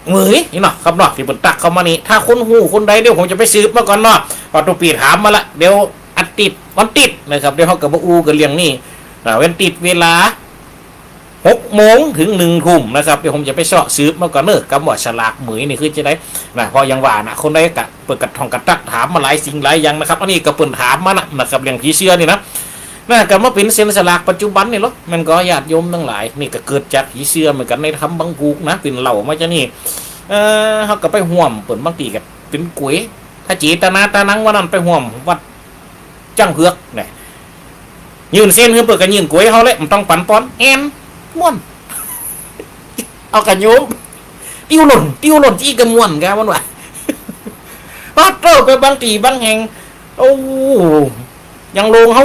เหมยนี่เนาะครับเนาะ ตี้เปิ้นตั๊กเข้ามานี่ ถ้าคนฮู้คนใดเดี๋ยวผมจะไปสืบมาก่อนเนาะ ว่าตุ๊ปี้ถามมาละ เดี๋ยวอันติด วันติดนะครับ เดี๋ยวเฮาก็มาอู้กั๋นเรื่องนี้ อ่า วันติดเวลา หกโมงเถิงหนึ่งทุ่มนะครับ เดี๋ยวผมจะไปเซาะสืบมาก่อนเนาะ กำว่าสลากเหมยนี่คือจะใดนะ เพราะอย่างว่านะ คนใดก็เปิ้นก็ต้องกระตั๊กถามมาหลายสิ่งหลายอย่างนะครับ อันนี้ก็เปิ้นถามมานะ นะครับ เรื่องผีเสื้อนี่นะ นะ ก็มาเป๋นเส้นสลากปัจจุบันนี่ลอ มันก็ญาติโยมตังหลาย นี่ก็เกิดจากผีเสื้อเหมือนกั๋น ในธรรมบังผูกนะ เป๋นเล่ามาจานี่ เอ่อ เฮาก็ไปฮ่วมเปิ้น บางตี้ก็เป๋นก๋วย ถ้าเจตนาตานังว่านั้นไปฮ่วมวัดจ้างเผือกนะ ยื่นเส้นหื้อเปิ้นก็ยื่นก๋วยเฮาแหละ บ่ต้องปั๋นปอน แอ่น ม่วน เอากะโยม ติ้วหล่น ติ้วหล่น อี้กะม่วนกะมันว่า โอ้โต้ ไปบางตี้บางแห่ง โอ้ ยังโลงเฮา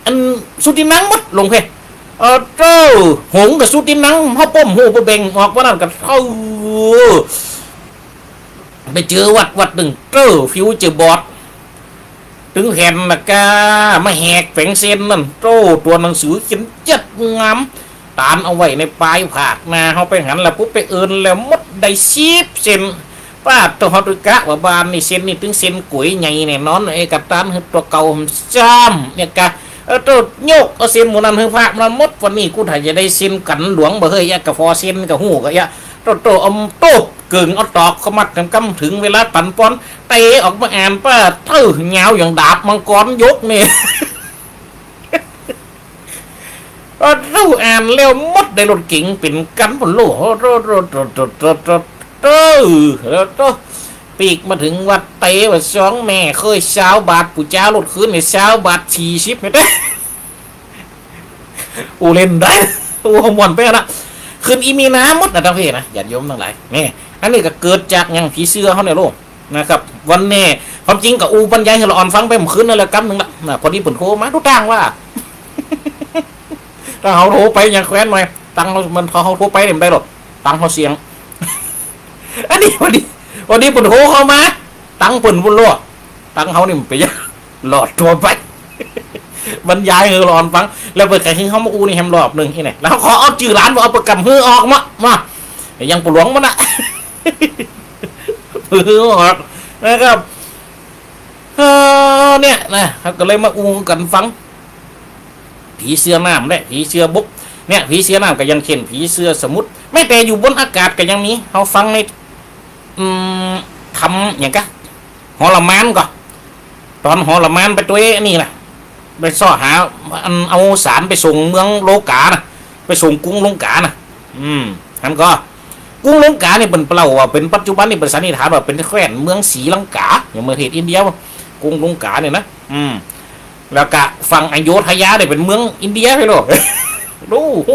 อันสุตินังหมด โลงเพ่ โอ้โต้ หงส์กับสุตินัง เฮาป้อมฮู้บ่แบ่งออก ว่านั้นก็ เอ้อ ไปเจอวัดวัดนึ่ง เต้อ ฟิวเจอร์บอร์ด ตึงแผ่นละก้า มาแหกแป๋งเส้นนั่น โต้ ตั๋วหนังสือเขียนจัดงาม ตานเอาไว้ในป๋ายผากหน้า เฮาไปหันละปุ๊บ ไปเอิ้นแล้วหมดได้สิบเส้น ป๊าดโต้ เฮาตึงกะว่าบ้านนี่เส้นนี่ตึงเส้นก๋วยใหญ่แน่นอน ไอ้กะตานหื้อตั๋วเก่าซ้ำเนี่ยกะ เออ โต้ ยกเอาเส้นหมู่นั้นหื้อพระหมู่นั้นหมด วันนี้กูถ้าจะได้เส้นกั๋นหลวงบ่เฮ้ย ยะกะฟอเส้นกะฮู้กะยะ โต้ โต้ เอาโต๊บเกิ่ง เอาตอกเข้ามัดกั๋นกำ เถิงเวลาปั๋นปอน เตะออกมาอ่าน ป๊าดโต้ ยาวอย่างดาบมังกรยกนี่ โอ้โต้ อ่านแล้วหมดได้รถเก๋งเป๋นกั๋น โอ้โห โต้ โต้ โต้ โต้ โต้ โต้ โต้ โต้ โอ้โต้ ปีกมาเถิงวัด เตะว่าสองแม่เขยซาวบาท ผู้จ๋ารถคืนนี่ซาวบาทสี่สิบเมตร อู้เล่นได้ อู้ม่วนไปนะ ขึ้นอีมีน้ำหมดนะตังเพนะ ญาติโยมตังหลาย นี่ อันนี้ก็เกิดจากหยัง ผีเสื้อเฮาเนี่ยโลกนะครับ วันนี้ ความจริงก็อู้บรรยายหื้อละอ่อนฟังไปเมื่อคืนนั่นแหละกำนึ่งละนะ พอดีเปิ้นโทรมา ดูตังว่า ถ้าเฮาโทรไปยังแคว้นหน่อย ตังค์เฮา มัน เฮาโทรไปเนี่ยบ่ได้หรอก ตังค์เฮาเสี้ยง อันนี้พอดี พอดีเปิ้นโทรเข้ามา ตังค์เปิ้นบ่รอด ตังค์เฮานี่มันไปยัง รอดตั๋วไป บรรยายหื้อละอ่อนฟัง แล้วเปิ้นก็หื้อเฮามาอู้นี่แหมรอบนึ่งอี้แหน่ แล้วขอเอาจื้อหลานบ่เอาไปกำหื้อออกมา มา ยังปู่หลวงมันน่ะ หื้อออกนะครับ เออ เนี่ยนะ เฮาก็เลยมาอู้กั๋นฟัง ผีเสื้อน้ำและผีเสื้อบก เนี่ย ผีเสื้อน้ำก็ยังเข้น ผีเสื้อสมุทร แม้แต่อยู่บนอากาศก็ยังมี เฮาฟังใน อืม ธรรมหยังกะ หรมานก่อ ต๋อนหรมานไปตวยอันนี้นะ ไปเซาะหา อันเอาสารไปส่งเมืองโลกานะ ไปส่งกรุงลงกานะ อืม หันก่อ กรุงลงกานี่เปิ้นเล่าว่าเป๋น ปัจจุบันนี่เปิ้นสันนิษฐานว่าเป๋นแคว้นเมืองศรีลังกา อย่างประเทศอินเดีย กรุงลงกาเนี่ยนะ อืม แล้วก็ฝั่งอโยธยาเนี่ยเป๋นเมืองอินเดียไปโลด โอ้โห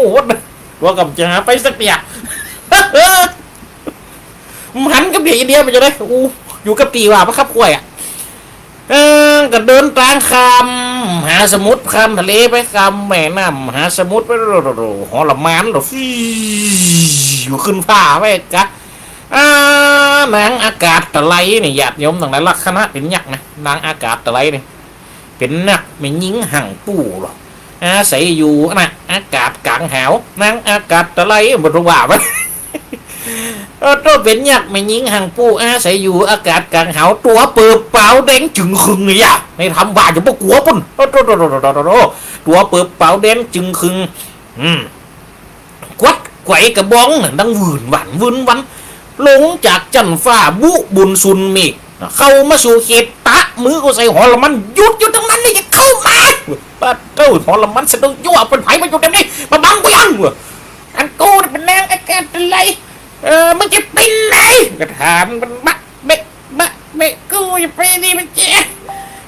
ตั๋วก็บ่จะหาไปสักเตื้อ มันหันกับเดียอินเดียไปจะได้ อู้ อยู่กับตี้ว่าพระคับควยอะ เออ ก็เดินตางข้ามมหาสมุทร ข้ามทะเลไป ข้ามแม่น้ำมหาสมุทรไป โอ้โห หรมาน โอ้โห อยู่ขึ้นฟ้าไปกะ อ่า นางอากาศตะไลนี่ ญาติโยมตังหลาย ลักษณะเป๋นยักษ์นะ นางอากาศตะไลนี่ เป๋นนักแม่ญิงหังปู้ลอ อาศัยอยู่นะ อากาศก๋างหาว นางอากาศตะไล บ่ต้องว่ามัน เออ โต้เป๋นยักษ์แม่ญิงหังปู้ อาศัยอยู่อากาศก๋างหาว ตั๋วเปิบปาวแดงจึงครึงเนี่ย ในธรรมว่าจะบ่กั๋วปุ้น โอ้โต้ ตั๋วเปิบปาวแดงจึงครึง อืม กวัดไกวกระบองน่ะ ดังหวื่นหวั่นหวื่นหวั่น ลงจากจั๊นฟ้า บุบุญสุนเมฆ เข้ามาสู่เขต ตะมือเข้าใส่หรมาน หยุด หยุดตรงนั้นนี่ อย่าเข้ามา ปะโต้ หรมานสะดุ้งยั่ว เป๋นใผมาอยู่ตรงนี้ มาบังกูหยัง อันกูน่ะเป๋นนางอากาศตะไล เออ มึงจะไปไหน ก็ถามมัน บะเบะ บะเบะ กูจะไปนี่มันเจ๊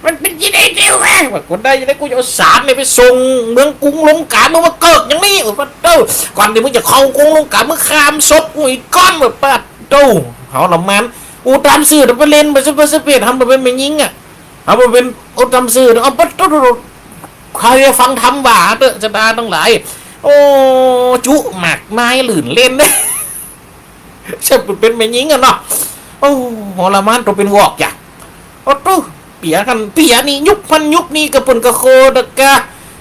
มันเป๋นจะได้เดียวแหวะ ว่ากูได้จะได้ กูจะเอาสารเนี่ยไปส่งเมืองกรุงลงกา มึงมาเกิดอย่างนี้ ว่าปะโต้ ก่อนตี้มึงจะเข้ากรุงลงกา มึงข้ามศพกูอีกก่อน ว่าปะโต้ หรมาน อู้ ต๋ามซื่อ เดี๋ยวไปเล่นไปซะ ไปซะ เป๋นทำไปเป๋นแม่ญิงอะ เอาไปเป๋น อู้ ต๋ามซื่อ เอาปะโต้ ใผฟังธรรมว่าเต๊อะ จะด่าตังหลาย โอ้ จุหมากไม้ลื่นเล่น เสียเป๋นแม่ญิงอะเนาะ โอ้ หรมานตั๋วเป๋นวอกจ้ะ โอ้โต้ เปียกั๋น เปียนี่ ยุคพันยุคนี่ กะเปิ้นกะโคตะกะ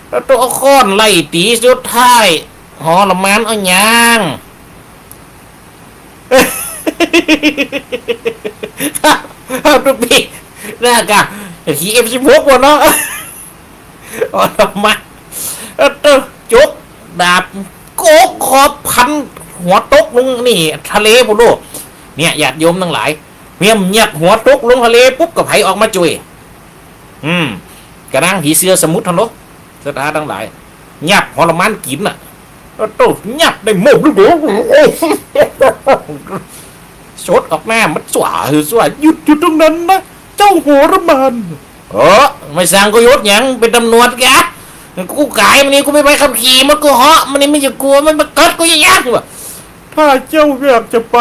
โอ้โต้ เอาค้อนไล่ตี๋ สุดท้าย ทรมานเอาหยัง ครับ ทุกปี๋ นะกะ ทีเอฟสิบหก ว่ะเนาะ ทรมาน เออ โต๊ะ จกดาบ โกกคอพันหัวตกลงนี่ ทะเลปู้นโลก เนี่ย ญาติโยมตังหลาย เมียมหยับหัวตกลงทะเลปุ๊บ ก็ใผออกมาจ้วย อืม กะนางผีเสื้อสมุทรหั้นเนาะ ศรัทธาตังหลาย หยับทรมานกิ๋นน่ะ โต๊ะ หยับได้หมดเลย สดออกมา มันสั่วหือสั่ว หยุดอยู่ตรงนั้นนะ เจ้าทรมาน เออ ไม่สั่งกูหยุดหยัง เป๋นตำรวจกะ กูก๋ายมันนี่ กูมีใบขับขี่ มันกูเหาะ มันนี่ ไม่จะกลัว มันมากัดกูยังยังวะ ถ้าเจ้าอยากจะไป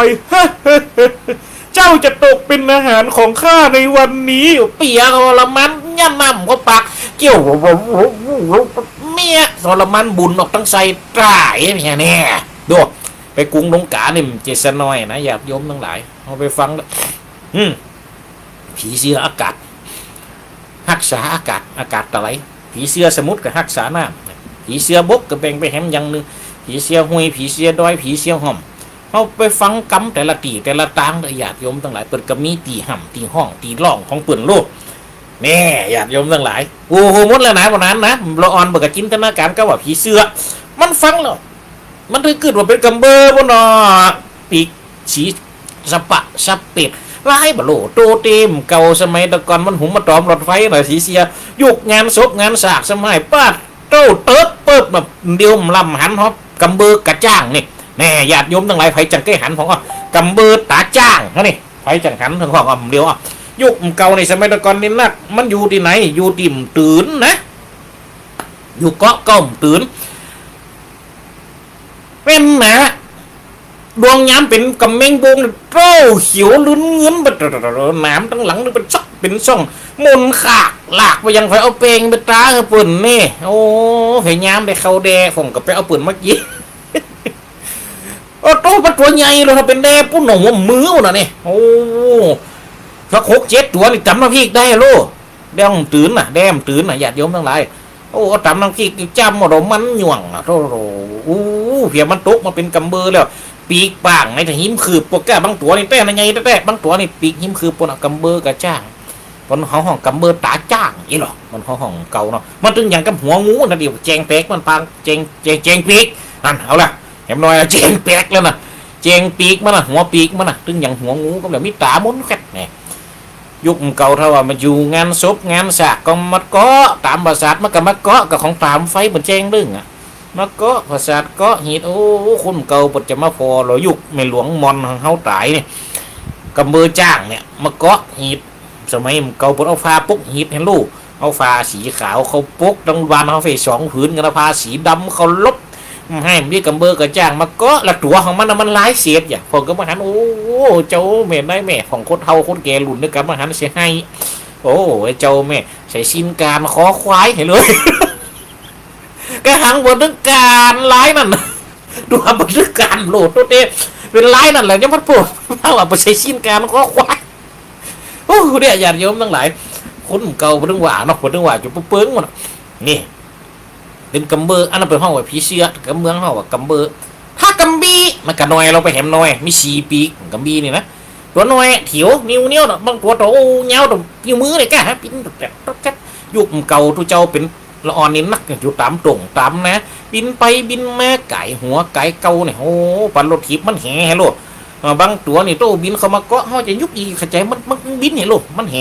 เจ้าจะตกเป็นอาหารของข้าในวันนี้ เปียกทรมาน ย่ำน้ำเข้าปาก เกี้ยว เมียทรมานบุ๋นออกตังไส้ต๋ายเนี่ย ดู ไปกรุงลงก๋านี่มันจะสะน้อยนะ ญาติโยมตังหลาย เอาไปฟังละ อืม ผีเสื้ออากาศ ฮักษาอากาศ อากาศตะไหล ผีเสื้อสมุทรก็ฮักษาน้ำ ผีเสื้อบกก็แบ่งไปแหมอย่างนึ่ง ผีเสื้อห้วย ผีเสื้อดอย ผีเสื้อฮ่อม เอาไปฟังกำแต่ละตี้แต่ละตางเด้อ ญาติโยมตังหลาย เปิ้นก็มีตี้ฮ่ำตี้ฮ้องตี้ฮ้องของเปิ้นโลด แน่ ญาติโยมตังหลาย โอ้โห หมดแล้วนะ บ่านั้นนะ ละอ่อนเปิ้นก็จินตนาก๋ารกำว่าผีเสื้อ มันฟังแล้ว มันตึงกึ๊ดว่าเป๋นก๋ำเบอร์ปู้นเนาะ ปีกสีสะปะสะเปด ลายบ่าโหลโตเต๋มเก่า สมัยตะก่อนมันหุมมาต๋อมรถไฟน่ะ ผีเสื้อ ยุคงานศพงานสากสมัย ป๊าดโต้ เติบเปิบแบบเดียว ลำหันฮอบก๋ำเบอร์ก๋าจ้างนี่ แน่ ญาติโยมตังหลาย ใผจั่งเกยหัน ผมว่าก๋ำเบอร์ต๋าจ้างเฮานี่ ใผจั่งหันเถิงของอำเดียวอ่ะ ยุคเก่าในสมัยตะก่อนนี่นัก มันอยู่ตี้ไหน อยู่ตี้หมู่ตื่นนะ อยู่เกาะเก้าหมู่ตื่น แม่นนะ ดวงยามเป๋นก๋ำเม็งโบง โต้เขียวลุ้นเงิน หนามตังหลังนี่เป๋นซอกเป๋นซ่อง มนต์ขาก ลากไปยังใผเอาแป้งไปต๋าหื้อเปิ้นนี่ โอ้ พยายามได้เข้าแด่ ผมก็ไปเอาเปิ้นมากิ๋น โอ้โต มันตั๋วใหญ่เลย ถ้าเป๋นแด่ปู้นหน่อหัวมือน่ะนี่ โอ้ สักหกเจ็ดตั๋วนี่ต๋ำน้ำพริกได้โล แด่หมู่ตื่นน่ะ แด่หมู่ตื่นน่ะ ญาติโยมตังหลาย โอ้ ต๋ำน้ำพริกจ้ำหมด เอามันหย่วงน่ะ โธ่ โอ้ เพียมันตกมาเป๋นก๋ำเบอร์แล้ว ปีกป้างในถ้าหิมคืบ ปวกแก้บางตั๋วนี่แต๊นะ ใหญ่แต๊ๆ บางตั๋วนี่ปีกหิมคืบปู้นน่ะ ก๋ำเบอร์ก๋าจ้าง เปิ้นเฮาฮ้องก๋ำเบอร์ต๋าจ้างอี้หรอ เปิ้นเฮาฮ้องเก่าเนาะ มันตึงอย่างกับหัวงูนะ เดี๋ยวแจงแปลกมันปาง แจง แจง แจงปีก นั่น เอาละ แหมน้อย แจงแปลกแล้วนะ แจงปีกมันนะ หัวปีกมันนะ ตึงอย่างหัวงูก็แบบมีต๋ามนแคดแน่ ยุคเก่าถ้าว่ามาอยู่งานศพงานสากก็มาเกาะต๋ามปราสาท มันก็มาเกาะกับของต๋ามไฟบนแจ้งเรื่องอะ มาเกาะปราสาทเกาะหีด โอ้ คนเก่าเปิ้นจะมาผ่อ แล้วยุคแม่หลวงมอนของเฮาต๋ายนี่ ก๋ำเบอร์จ้างเนี่ย มาเกาะหีด สมัยเก่าเปิ้นเอาผ้าปกหีดหื้อลูก เอาผ้าสีขาวเข้าปก ตังบ้านเฮาไปสองผืนกั๋นนะ ผ้าสีดำเข้าลบ หื้อมีก๋ำเบอร์ก๋าจ้างมาเกาะ แล้วตั๋วของมันน่ะมันหลายเศษอย่า ผมก็มาหัน โอ้ เจ้าแม่นายแม่ของคนเฒ่าคนแก่รุ่นเดียวกั๋น มาหันเสียหาย โอ้ เจ้าแม่ ใส่สิ้นก๋านคอควายหื้อเลย ก็หังบ่ตึงก๋านลายนั่น ตั๋วบ่ตึงก๋านโลดโตเต๋ เป๋นลายนั่นแหละ ยังบ่โผล่ ถ้าว่าบ่ใส่สิ้นก๋านคอควาย โอ้ เนี่ย ญาติโยมตังหลาย คนเก่าบ่ตึงว่าเนาะ บ่ตึงว่าจะเปิ้งๆ มัน นี่ เป๋นก๋ำเบอร์ อันนั้นเปิ้นฮ้องว่าผีเสื้อ ก๋ำเมืองฮ้องว่าก๋ำเบอร์ ถ้าก๋ำบี้ มันก็น้อยลงไปแหมน้อย มีสี่ปีก ก๋ำบี้นี่นะ ตั๋วน้อย เถียว นิ้วเดียวเนาะ บางตั๋วโต โอ้ ยาวเต้านิ้วมือเลยก้า ปิ้นแต๊ดแต๊ด ยุคเก่าตุ๊เจ้าเป๋น ละอ่อนนี่นักอยู่ต๋ามต้งต๋ามนา บินไปบินมา ก๋ายหัวก๋ายเก้าเนี่ย โอ้ ปันรถถีบมันแหหื้อโลด เอ่อ บางตั๋วนี่โต้บินเข้ามาเกาะ เฮาจะยุบอีก เข้าใจ๋ มัน มันบินหื้อโลด มันแห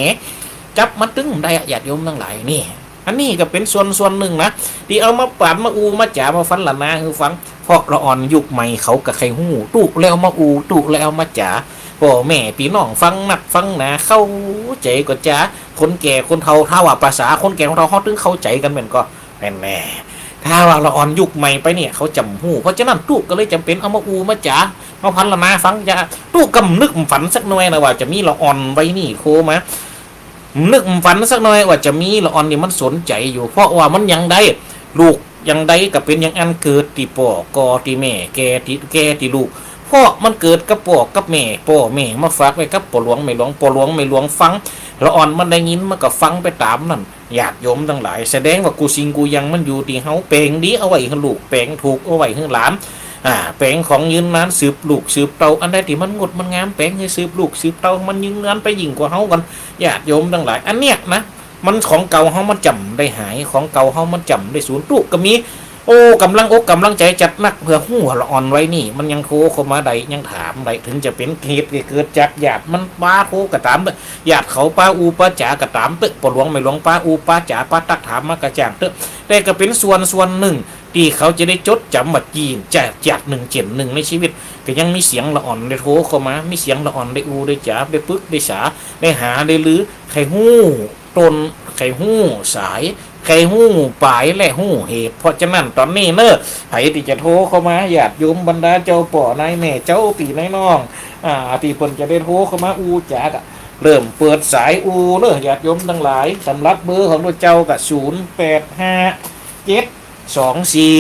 จับมันตึงได้อะ ญาติโยมตังหลาย นี่ อันนี้ก็เป๋นส่วน ส่วนนึ่งนะ ตี้เอามาปานมาอู้มาจ๋ามาพรรณนาหื้อฟัง เพราะละอ่อนยุคใหม่เขาก็ใค่ฮู้ ตุ๊แล้วมาอู้ ตุ๊แล้วมาจ๋า ป้อแม่ปี้น้องฟังนักฟังหนา เข้าใจ๋ก็จ๋า คนแก่คนเฒ่า ถ้าว่าภาษาคนแก่คนเฒ่า เฮาตึงเข้าใจ๋กั๋นแม่นก่อ แม่นแน่ ถ้าว่าละอ่อนยุคใหม่ไปเนี่ย เขาจ๋ำฮู้ เพราะฉะนั้นตุ๊ก็เลยจ๋ำเป๋นเอามาอู้มาจ๋า มาพรรณนาฟังจ๋า ตุ๊ก็บ่นึกบ่ฝันสักหน่อยนะ ว่าจะมีละอ่อนวัยนี้โทรมา นึกบ่ฝันสักหน่อยว่าจะมีละอ่อนนี่มันสนใจ๋อยู่ เพราะว่ามันยังได้ ลูกยังได้ก็เป๋นอย่างอั้น เกิดตี้ป้อก่อตี้แม่ แก่ตี้ แก่ตี้ลูก เพราะมันเกิดกับป้อกับแม่ ป้อแม่มาฝากไว้กับป้อหลวงแม่หลวง ป้อหลวงแม่หลวงฟัง ละอ่อนมันได้ยินมันก็ฟังไปต๋ามนั้น ญาติโยมตังหลาย แสดงว่ากู้สิ่งกู้อย่างมันอยู่ตี้เฮา แป๋งดีเอาไว้หื้อลูก แป๋งถูกเอาไว้หื้อหลาน อ่า แป๋งของยืนนานสืบลูกสืบเต้า อันใดตี้มันงดมันงาม แป๋งหื้อสืบลูกสืบเต้า มันยืนนานไปยิ่งกว่าเฮาก่อน ญาติโยมตังหลาย อันเนี้ยนะ มันของเก่าเฮามันจ่ำได้หาย ของเก่าเฮามันจ่ำได้สูญ ตุ๊ก็มี โอ้ ก๋ำลังอกก๋ำลังใจ๋จัดหนัก เปื้อฮู้ละอ่อนไว้นี่ มันยังโทรเข้ามาได้ ยังถามได้ เถิงจะเป๋นเหตุเกิดจากญาติมันปาโทรก็ต๋ามเต๊อะ ญาติเขาปาอู้ปาจ๋าก็ต๋ามเต๊อะ ป้อหลวงแม่หลวงปาอู้ปาจ๋า ปาตั๊กถามมากระจ่างเต๊อะ แต่ก็เป๋นส่วนส่วนนึ่ง ตี้เขาจะได้จดจ๋ำว่าจีนจาก จากนึ่งเจ๋นนึ่งในชีวิต ก็ยังมีเสียงละอ่อนได้โทรเข้ามา มีเสียงละอ่อนได้อู้ได้จ๋า ได้ปึกได้สา ได้หาได้ลือ ใค่ฮู้ต้น ใค่ฮู้สาย ใค่ฮู้ป๋ายและฮู้เหตุ เพราะฉะนั้นต๋อนนี้เน่อ ใผตี้จะโทรเข้ามา ญาติโยมบรรดาเจ้าป้อนายแม่ เจ้าปี้นายน้อง อ่า ตี้เปิ้นจะได้โทรเข้ามาอู้จ๋าก็ เริ่มเปิดสายอู้เน่อ ญาติโยมตังหลาย สำหรับเบอร์ของพวกเจ้าก็ ศูนย์แปดห้าเจ็ดสองสี่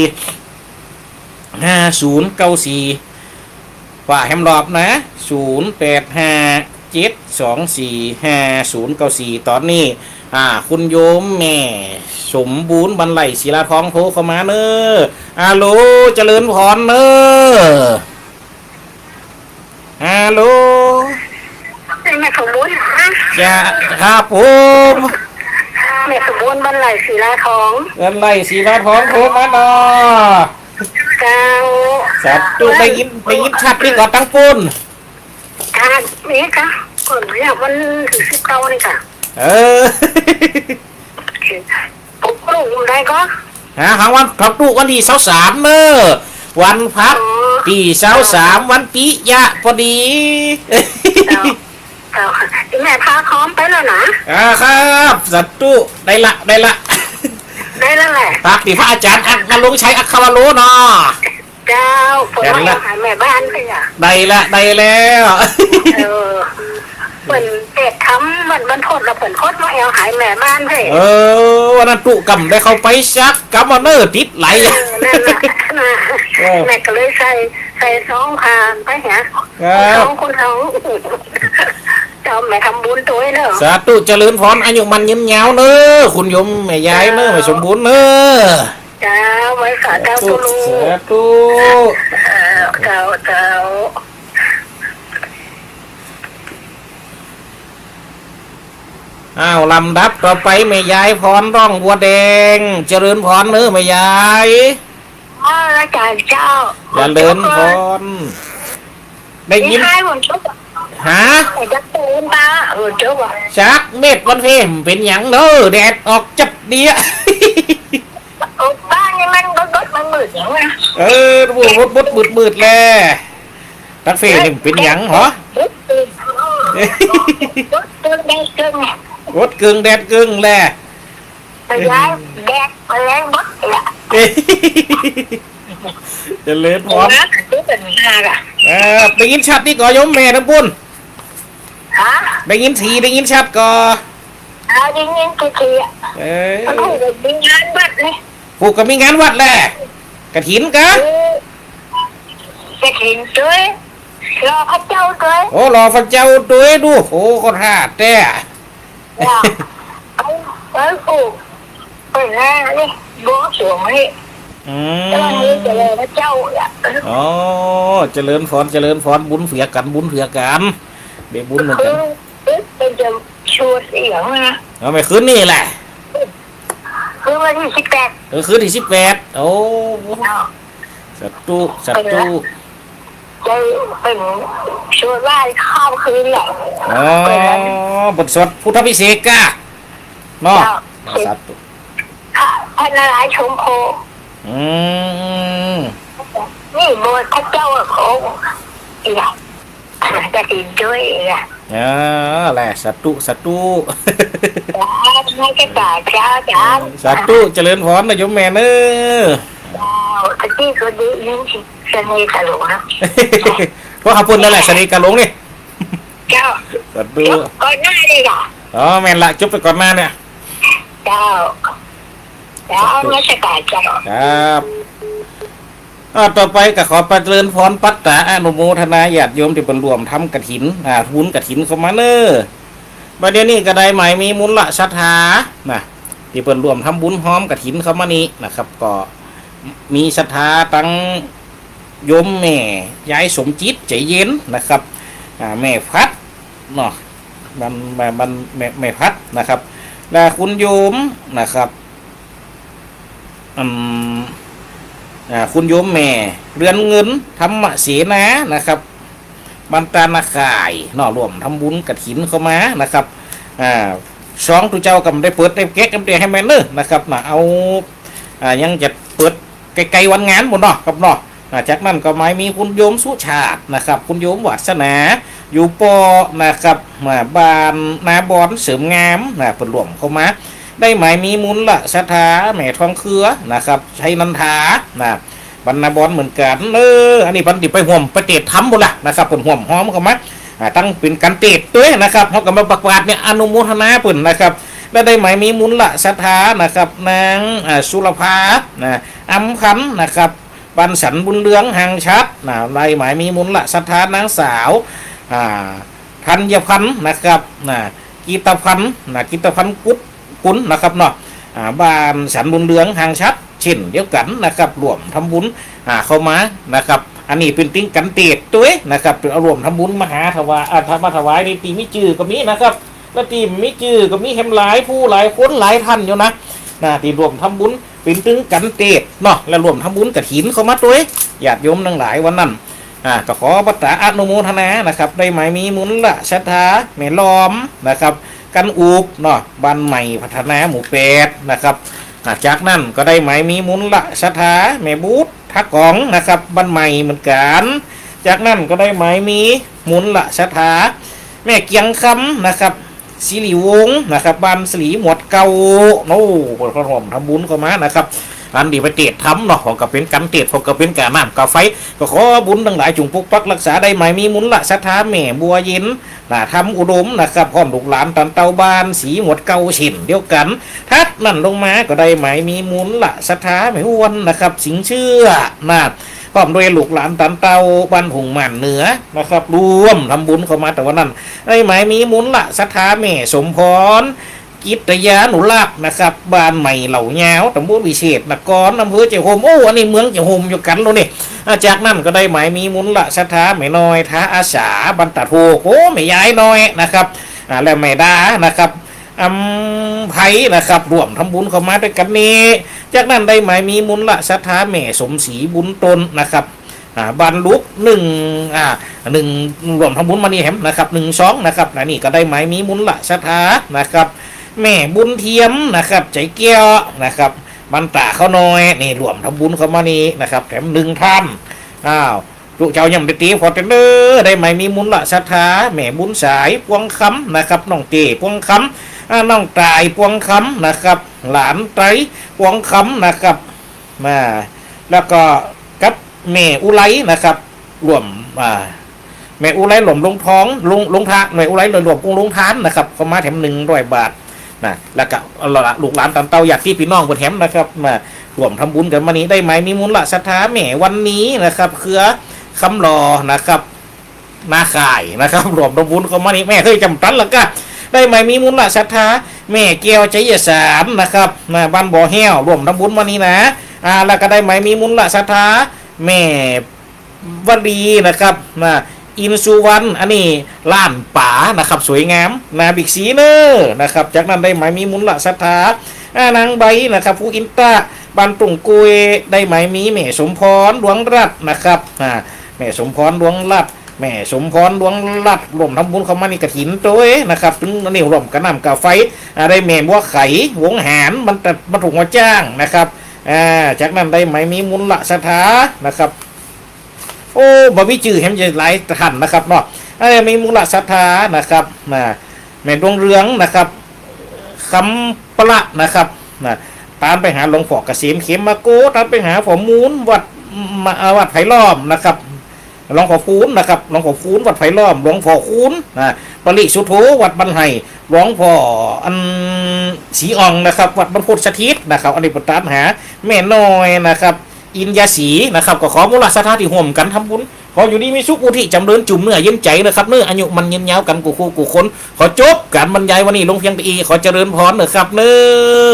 ห้าศูนย์เก้าสี่ ว่าแหมรอบนะ ศูนย์แปดห้าเจ็ดสองสี่ห้าศูนย์เก้าสี่ ต๋อนนี้ อ่า คุณโยมแม่สมบูรณ์ บรรไลศิลาทอง โทรเข้ามาเน่อ ฮัลโหล เจริญพรเน่อ ฮัลโหล แม่สมบูรณ์เหรอคะ จ้า ครับผม แม่สมบูรณ์ บรรไลศิลาทอง บรรไลศิลาทอง โทรมาเน่อ เจ้า สาธุ ได้ยิน ได้ยินชัดนี่ก่อตังปู้น ค่ะ นี่ค่ะ ก่อนเนี่ยวันตี้สิบเก้านี่ค่ะ เออ ผมปลูกได้ก็ ฮะ หางวัน เขาปลูกวันตี้ซาวสามเน่อ วันพระ อ๋อ ตี้ซาวสาม วันปิยะพอดี เจ้า เจ้าค่ะ แม่พาคอมไปแล้วนะ อ่า ครับ สาธุ ได้ละ ได้ละ ได้แล้วแหละ ฝากตี้พระอาจ๋ารย์อัครณรงค์ชัย อัครวโรเนาะ เจ้า เปิ้นว่าแอ่วหายแม่บ้านเตื้อ ได้ละ ได้แล้ว เออ เปิ้นเตรียมทำวัน วันพุธแล้วเปิ้นโพสต์ว่าแอ่วหายแม่บ้านเตื้อ เออ วันนั้นตุ๊กำได้เข้าไปสักกำ วันเน่อ ติดไหล เออ นั่นแหละ เออ แม่ก็เลยใส่ ใส่ซองผ่านไปหา ครับ ซองคนเอา เจ้าแม่ทำบุญตวยเน่อ สาธุ เจริญพร อายุมั่นยืนยาวเน่อ คุณโยมแม่ยายเน่อ เจ้า แม่สมบูรณ์เน่อ เจ้า ไหว้สาเจ้าตุ๊ลุง สาธุ เออ เจ้า เจ้า อ้าว ลำดับต่อไป แม่ยายพรร่องบัวแดง เจริญพรเน่อ แม่ยาย อ๋อ อาจ๋ารย์เจ้า เจริญพร ได้ยิน นี่ให้ผมจบ ฮะ ผมจะตื่นมา เออ จบอ่ะ จักเม็ดวันเพมเป๋นหยังเน่อ แดดออกจัดเดียะ โอ้ บ้านนี่มันบดๆ มันมืดอย่างเงี้ย เออ บดๆ มืดๆ แล ตั๊กเฟ้นี่เป๋นหยังหรอ บดๆ บดๆ แดดเกิง บดเกิงแดดเกิงแล ย้ายแดดมาแล้วบดละ เจริญพร เออ เออ ได้ยินชัดนี่ก่อโยมแม่ตังปู้น ฮะ ได้ยินถี่ ได้ยินชัดก่อ เอา ได้ยินกี่ทีอ่ะ เออ มันผูกกับมีงานวัดนี่ ผูกกับมีงานวัดแล กฐินกะ เออ กฐินตวย หล่อพระเจ้าตวย โอ้ หล่อพระเจ้าตวยดู โอ้ ก็ท่าแต๊ ว่า เอ้ย เอ้ย ผูก เปิ้นว่านี่ บวงสรวงนี่ อืม แต่ว่านี่เจริญพระเจ้าอ่ะ อ๋อ เจริญพร เจริญพร บุญเผื่อกั๋น บุญเผื่อกั๋น ได้บุญเหมือนกั๋น คือ คือเปิ้นจะชวนอีหยังนะ เอา แม่คืนนี่แหละ คืนวันตี้สิบแปด เออ คืนตี้สิบแปด โอ้ เนาะ สาธุ สาธุ เปิ้น เปิ้นสวดไหว้ข้ามคืนแหละ อ๋อ เปิ้นสวดพุทธาภิเษกกะ เนาะ เจ้า สาธุ พระนารายณ์ชมโค อืม นี่โบสถ์พระเจ้าโค อีกอ่ะ กฐินตวยอีกอ่ะ เออ แหละ สาธุ สาธุ สาธุ เจ้า เจ้า สาธุ เจริญพรนะโยมแม่เน่อ เจ้า ตะกี้ก็ได้ยินเสน่ห์กะหลงนะ เพราะเขาพูดนั่นแหละ เสน่ห์กะหลงนี่ เจ้า สาธุ จบก่อนหน้านี่กะ อ๋อ แม่นละ จบไปก่อนหน้าเนี่ย เจ้า เจ้า สาธุ นมัสการเจ้า ครับ อ่า ต่อไปก็ขอเจริญพรปัตตาอนุโมทนาญาติโยมตี้เปิ้นร่วมทำกฐิน อ่า บุญกฐินเข้ามาเน่อ บ่าเดี่ยวนี้ก็ได้หมายมีมูลศรัทธานะ ตี้เปิ้นร่วมทำบุญฮอมกฐินเข้ามานี้นะครับ ก็มีศรัทธาตังโยมแม่ยายสมจิตใจเย็นนะครับ อ่า แม่พัดเนาะ มัน มัน มัน แม่ แม่พัดนะครับ และคุณโยมนะครับ อืม อ่า คุณโยมแม่เรือนเงินธรรมเสนานะครับ บ้านตานาข่ายเนาะ ร่วมทำบุญกฐินเข้ามานะครับ อ่า ซองตุ๊เจ้าก็บ่ได้เปิดได้แกะกันเตียให้แม่นเน้อนะครับนะ เอา อ่า ยังจะเปิดไกลๆวันงานปู้นเนาะครับเนาะ อ่า จากนั้นก็หมายมีคุณโยมสุชาตินะครับ คุณโยมวาสนา อยู่ปอนะครับ มาบ้านนาบอนเสริมงามนะ เปิ้นร่วมเข้ามา ได้หมายมีมูลศรัทธาแม่ทองเครือนะครับ ชัยนันทานะ บ้านนาบอนเหมือนกั๋น เออ อันนี้เปิ้นตี้ไปฮ่วมไปเตสน์ธรรมปู้นละนะครับ เปิ้นฮ่วมฮอมเข้ามา อ่า ตั้งเป๋นก๋านเตสน์ตวยนะครับ เฮาก็มาประกาศเนี่ยอนุโมทนาเปิ้นนะครับ และได้หมายมีมูลศรัทธานะครับ นาง อ่า สุรภา นะ อำพันธ์นะครับ บ้านสันบุญเรือง หางชัดนะ ได้หมายมีมูลศรัทธา นางสาว อ่า ธัญพันธ์นะครับ นะ กิตตพันธ์นะ กิตตพันธ์กุดกุลนะครับเนาะ อ่า บ้านสันบุญเรือง หางชัด เช่นเดียวกั๋นนะครับ ร่วมทำบุญ อ่า เข้ามานะครับ อันนี้เป๋นตึงก๋านเตสน์ตวยนะครับ เปิ้นเอาร่วมทำบุญมาหาถวาย อ่า มาถวายนี่ตี้มีจื้อก็มีนะครับ และตี้บ่มีจื้อก็มีแหมหลายผู้หลายคนหลายต้านอยู่นะ นะ ตี้ร่วมทำบุญเป๋นตึงก๋านเตสน์เนาะ และร่วมทำบุญกฐินเข้ามาตวย ญาติโยมตังหลายวันนั้น อ่า ก็ขอประตาอนุโมทนานะครับ ได้หมายมีมูลศรัทธาแม่ลอมนะครับ กันอุบเนาะ บ้านใหม่พัฒนาหมู่แปดนะครับ อ่า จากนั้นก็ได้หมายมีมูลศรัทธาแม่บุตรทะกองนะครับ บ้านใหม่เหมือนกั๋น จากนั้นก็ได้หมายมีมูลศรัทธาแม่เกียงคำนะครับ สิริวงศ์นะครับ บ้านสิริหมวดเก้า โอ้ เปิ้นก็ร่วมทำบุญเข้ามานะครับ อันนี้ไปเตสน์ธรรมเนาะ ของก็เป๋นก๋านเตสน์ ของก็เป๋นก๋านน้ำก๋านไฟ ก็ขอบุญตังหลายจุ่งปกปักฮักษา ได้หมายมีมูลศรัทธาแม่บัวเย็น นะ ธรรมอุดมนะครับ พร้อมลูกหลานตันเต้าบ้านสิริหมวดเก้าเช่นเดียวกั๋น ถัดนั้นลงมาก็ได้หมายมีมูลศรัทธาแม่ฮวนนะครับ สิงห์เชื้อนะ พร้อมด้วยลูกหลานตันเต้าบ้านผงหม่านเหนือนะครับ ร่วมทำบุญเข้ามาแต่วันนั้น ได้หมายมีมูลศรัทธาแม่สมพร กิตยานุรักษ์นะครับ บ้านใหม่เหล่ายาว ตำบลวิเศษนคร อำเภอเจ้าโฮม โอ้ อันนี้เมืองเจ้าโฮมอยู่กั๋นแล้วนี่ อ่า จากนั้นก็ได้หมายมีมูลศรัทธาแม่น้อย ท้าอาสา บ้านตาดโฮก โอ้ แม่ยายน้อยนะครับ อ่า และแม่ดานะครับ อำไพนะครับ ร่วมทำบุญเข้ามาตวยกั๋นนี้ จากนั้นได้หมายมีมูลศรัทธาแม่สมศรีบุญตนนะครับ อ่า บ้านลุกหนึ่ง อ่า หนึ่ง ร่วมทำบุญมานี่แหมนะครับ หนึ่งสองนะครับ อันนี้ก็ได้หมายมีมูลศรัทธานะครับ แม่บุญเทียมนะครับ ใจแก้วนะครับ บ้านตาข้าวน้อย นี่ร่วมทำบุญเข้ามานี่นะครับ แถมหนึ่งต้าน อ้าว ตุ๊เจ้ายังบ่ได้ตี๋พอเต้นเน้อ ได้หมายมีมูลศรัทธาแม่บุญสายปวงคำนะครับ น้องเต้ปวงคำ อ่า น้องต่ายปวงคำนะครับ หลานไตรปวงคำนะครับ มา แล้วก็กับแม่อุไรนะครับ ร่วม อ่า แม่อุไรร่วมลงทอง ลง ลงทาน แม่อุไรร่วมลงทานนะครับ เข้ามาแถมหนึ่งร้อยบาทนะ แล้วก็เอาละ ลูกหลานตันเต้าญาติปี้น้องเปิ้นแถมนะครับ มาร่วมทำบุญกั๋นมานี่ ได้หมายมีมูลศรัทธาแม่วันนี้นะครับ เครือคำหล่อนะครับ นาข่ายนะครับ ร่วมทำบุญเข้ามานี่ แม่เฮยจำตันละก็ ได้หมายมีมูลศรัทธาแม่แก้วไชยสารนะครับ นะ บ้านบ่อแห้ว ร่วมทำบุญมานี่นะ อ่า แล้วก็ได้หมายมีมูลศรัทธาแม่วลีนะครับ นะ อินสุวรรณ อันนี้ร้านป๋านะครับ สวยงาม นาบิ๊กซีเน้อนะครับ จากนั้นได้หมายมีมูลศรัทธา อ่า นางใบนะครับ ภูอินตะ บ้านตุ่งกุย ได้หมายมีแม่สมพร ดวงรัตน์นะครับ อ่า แม่สมพร ดวงรัตน์ แม่สมพร ดวงรัตน์ ร่วมทำบุญเข้ามานี่กฐินตวยนะครับ ตึงอันนี้ร่วมก๋านน้ำก๋านไฟ อ่า ได้แม่บัวไข วงหาร บ้านตะ บ้านทุ่งหัวจ้างนะครับ อ่า จากนั้นได้หมายมีมูลศรัทธานะครับ โอ้ บ่มีจื้อแหมจะหลายต้านนะครับเนาะ อ่า มีมูลศรัทธานะครับ นะ แม่ดวงเรืองนะครับ คำประนะครับ นะ ตานไปหาหลวงพ่อเกษมเขมมาโก ตานไปหาพ่อมูลวัด มา อ่า วัดไผ่ล้อมนะครับ หลวงพ่อคูณนะครับ หลวงพ่อคูณวัดไผ่ล้อม หลวงพ่อคูณ นะ ปริสุทโธ วัดบ้านไฮ่ หลวงพ่ออันศรีอ่องนะครับ วัดบรรพตสถิตนะครับ อันนี้เปิ้นตานหา แม่น้อยนะครับ อินยาศรีนะครับ ก็ขอมูลศรัทธาตี้ฮ่วมกั๋นทำบุญ ขออยู่ดีมีสุข อุทิศจ๋ำเริญจุ่มเนื้อเย็นใจ๋นะครับเนาะ อายุมั่นยืนยาวกั๋นกู้คู่กู้คน ขอจบก๋านบรรยายวันนี้ลงเพียงเต้าอี้ ขอเจริญพรนะครับเนาะ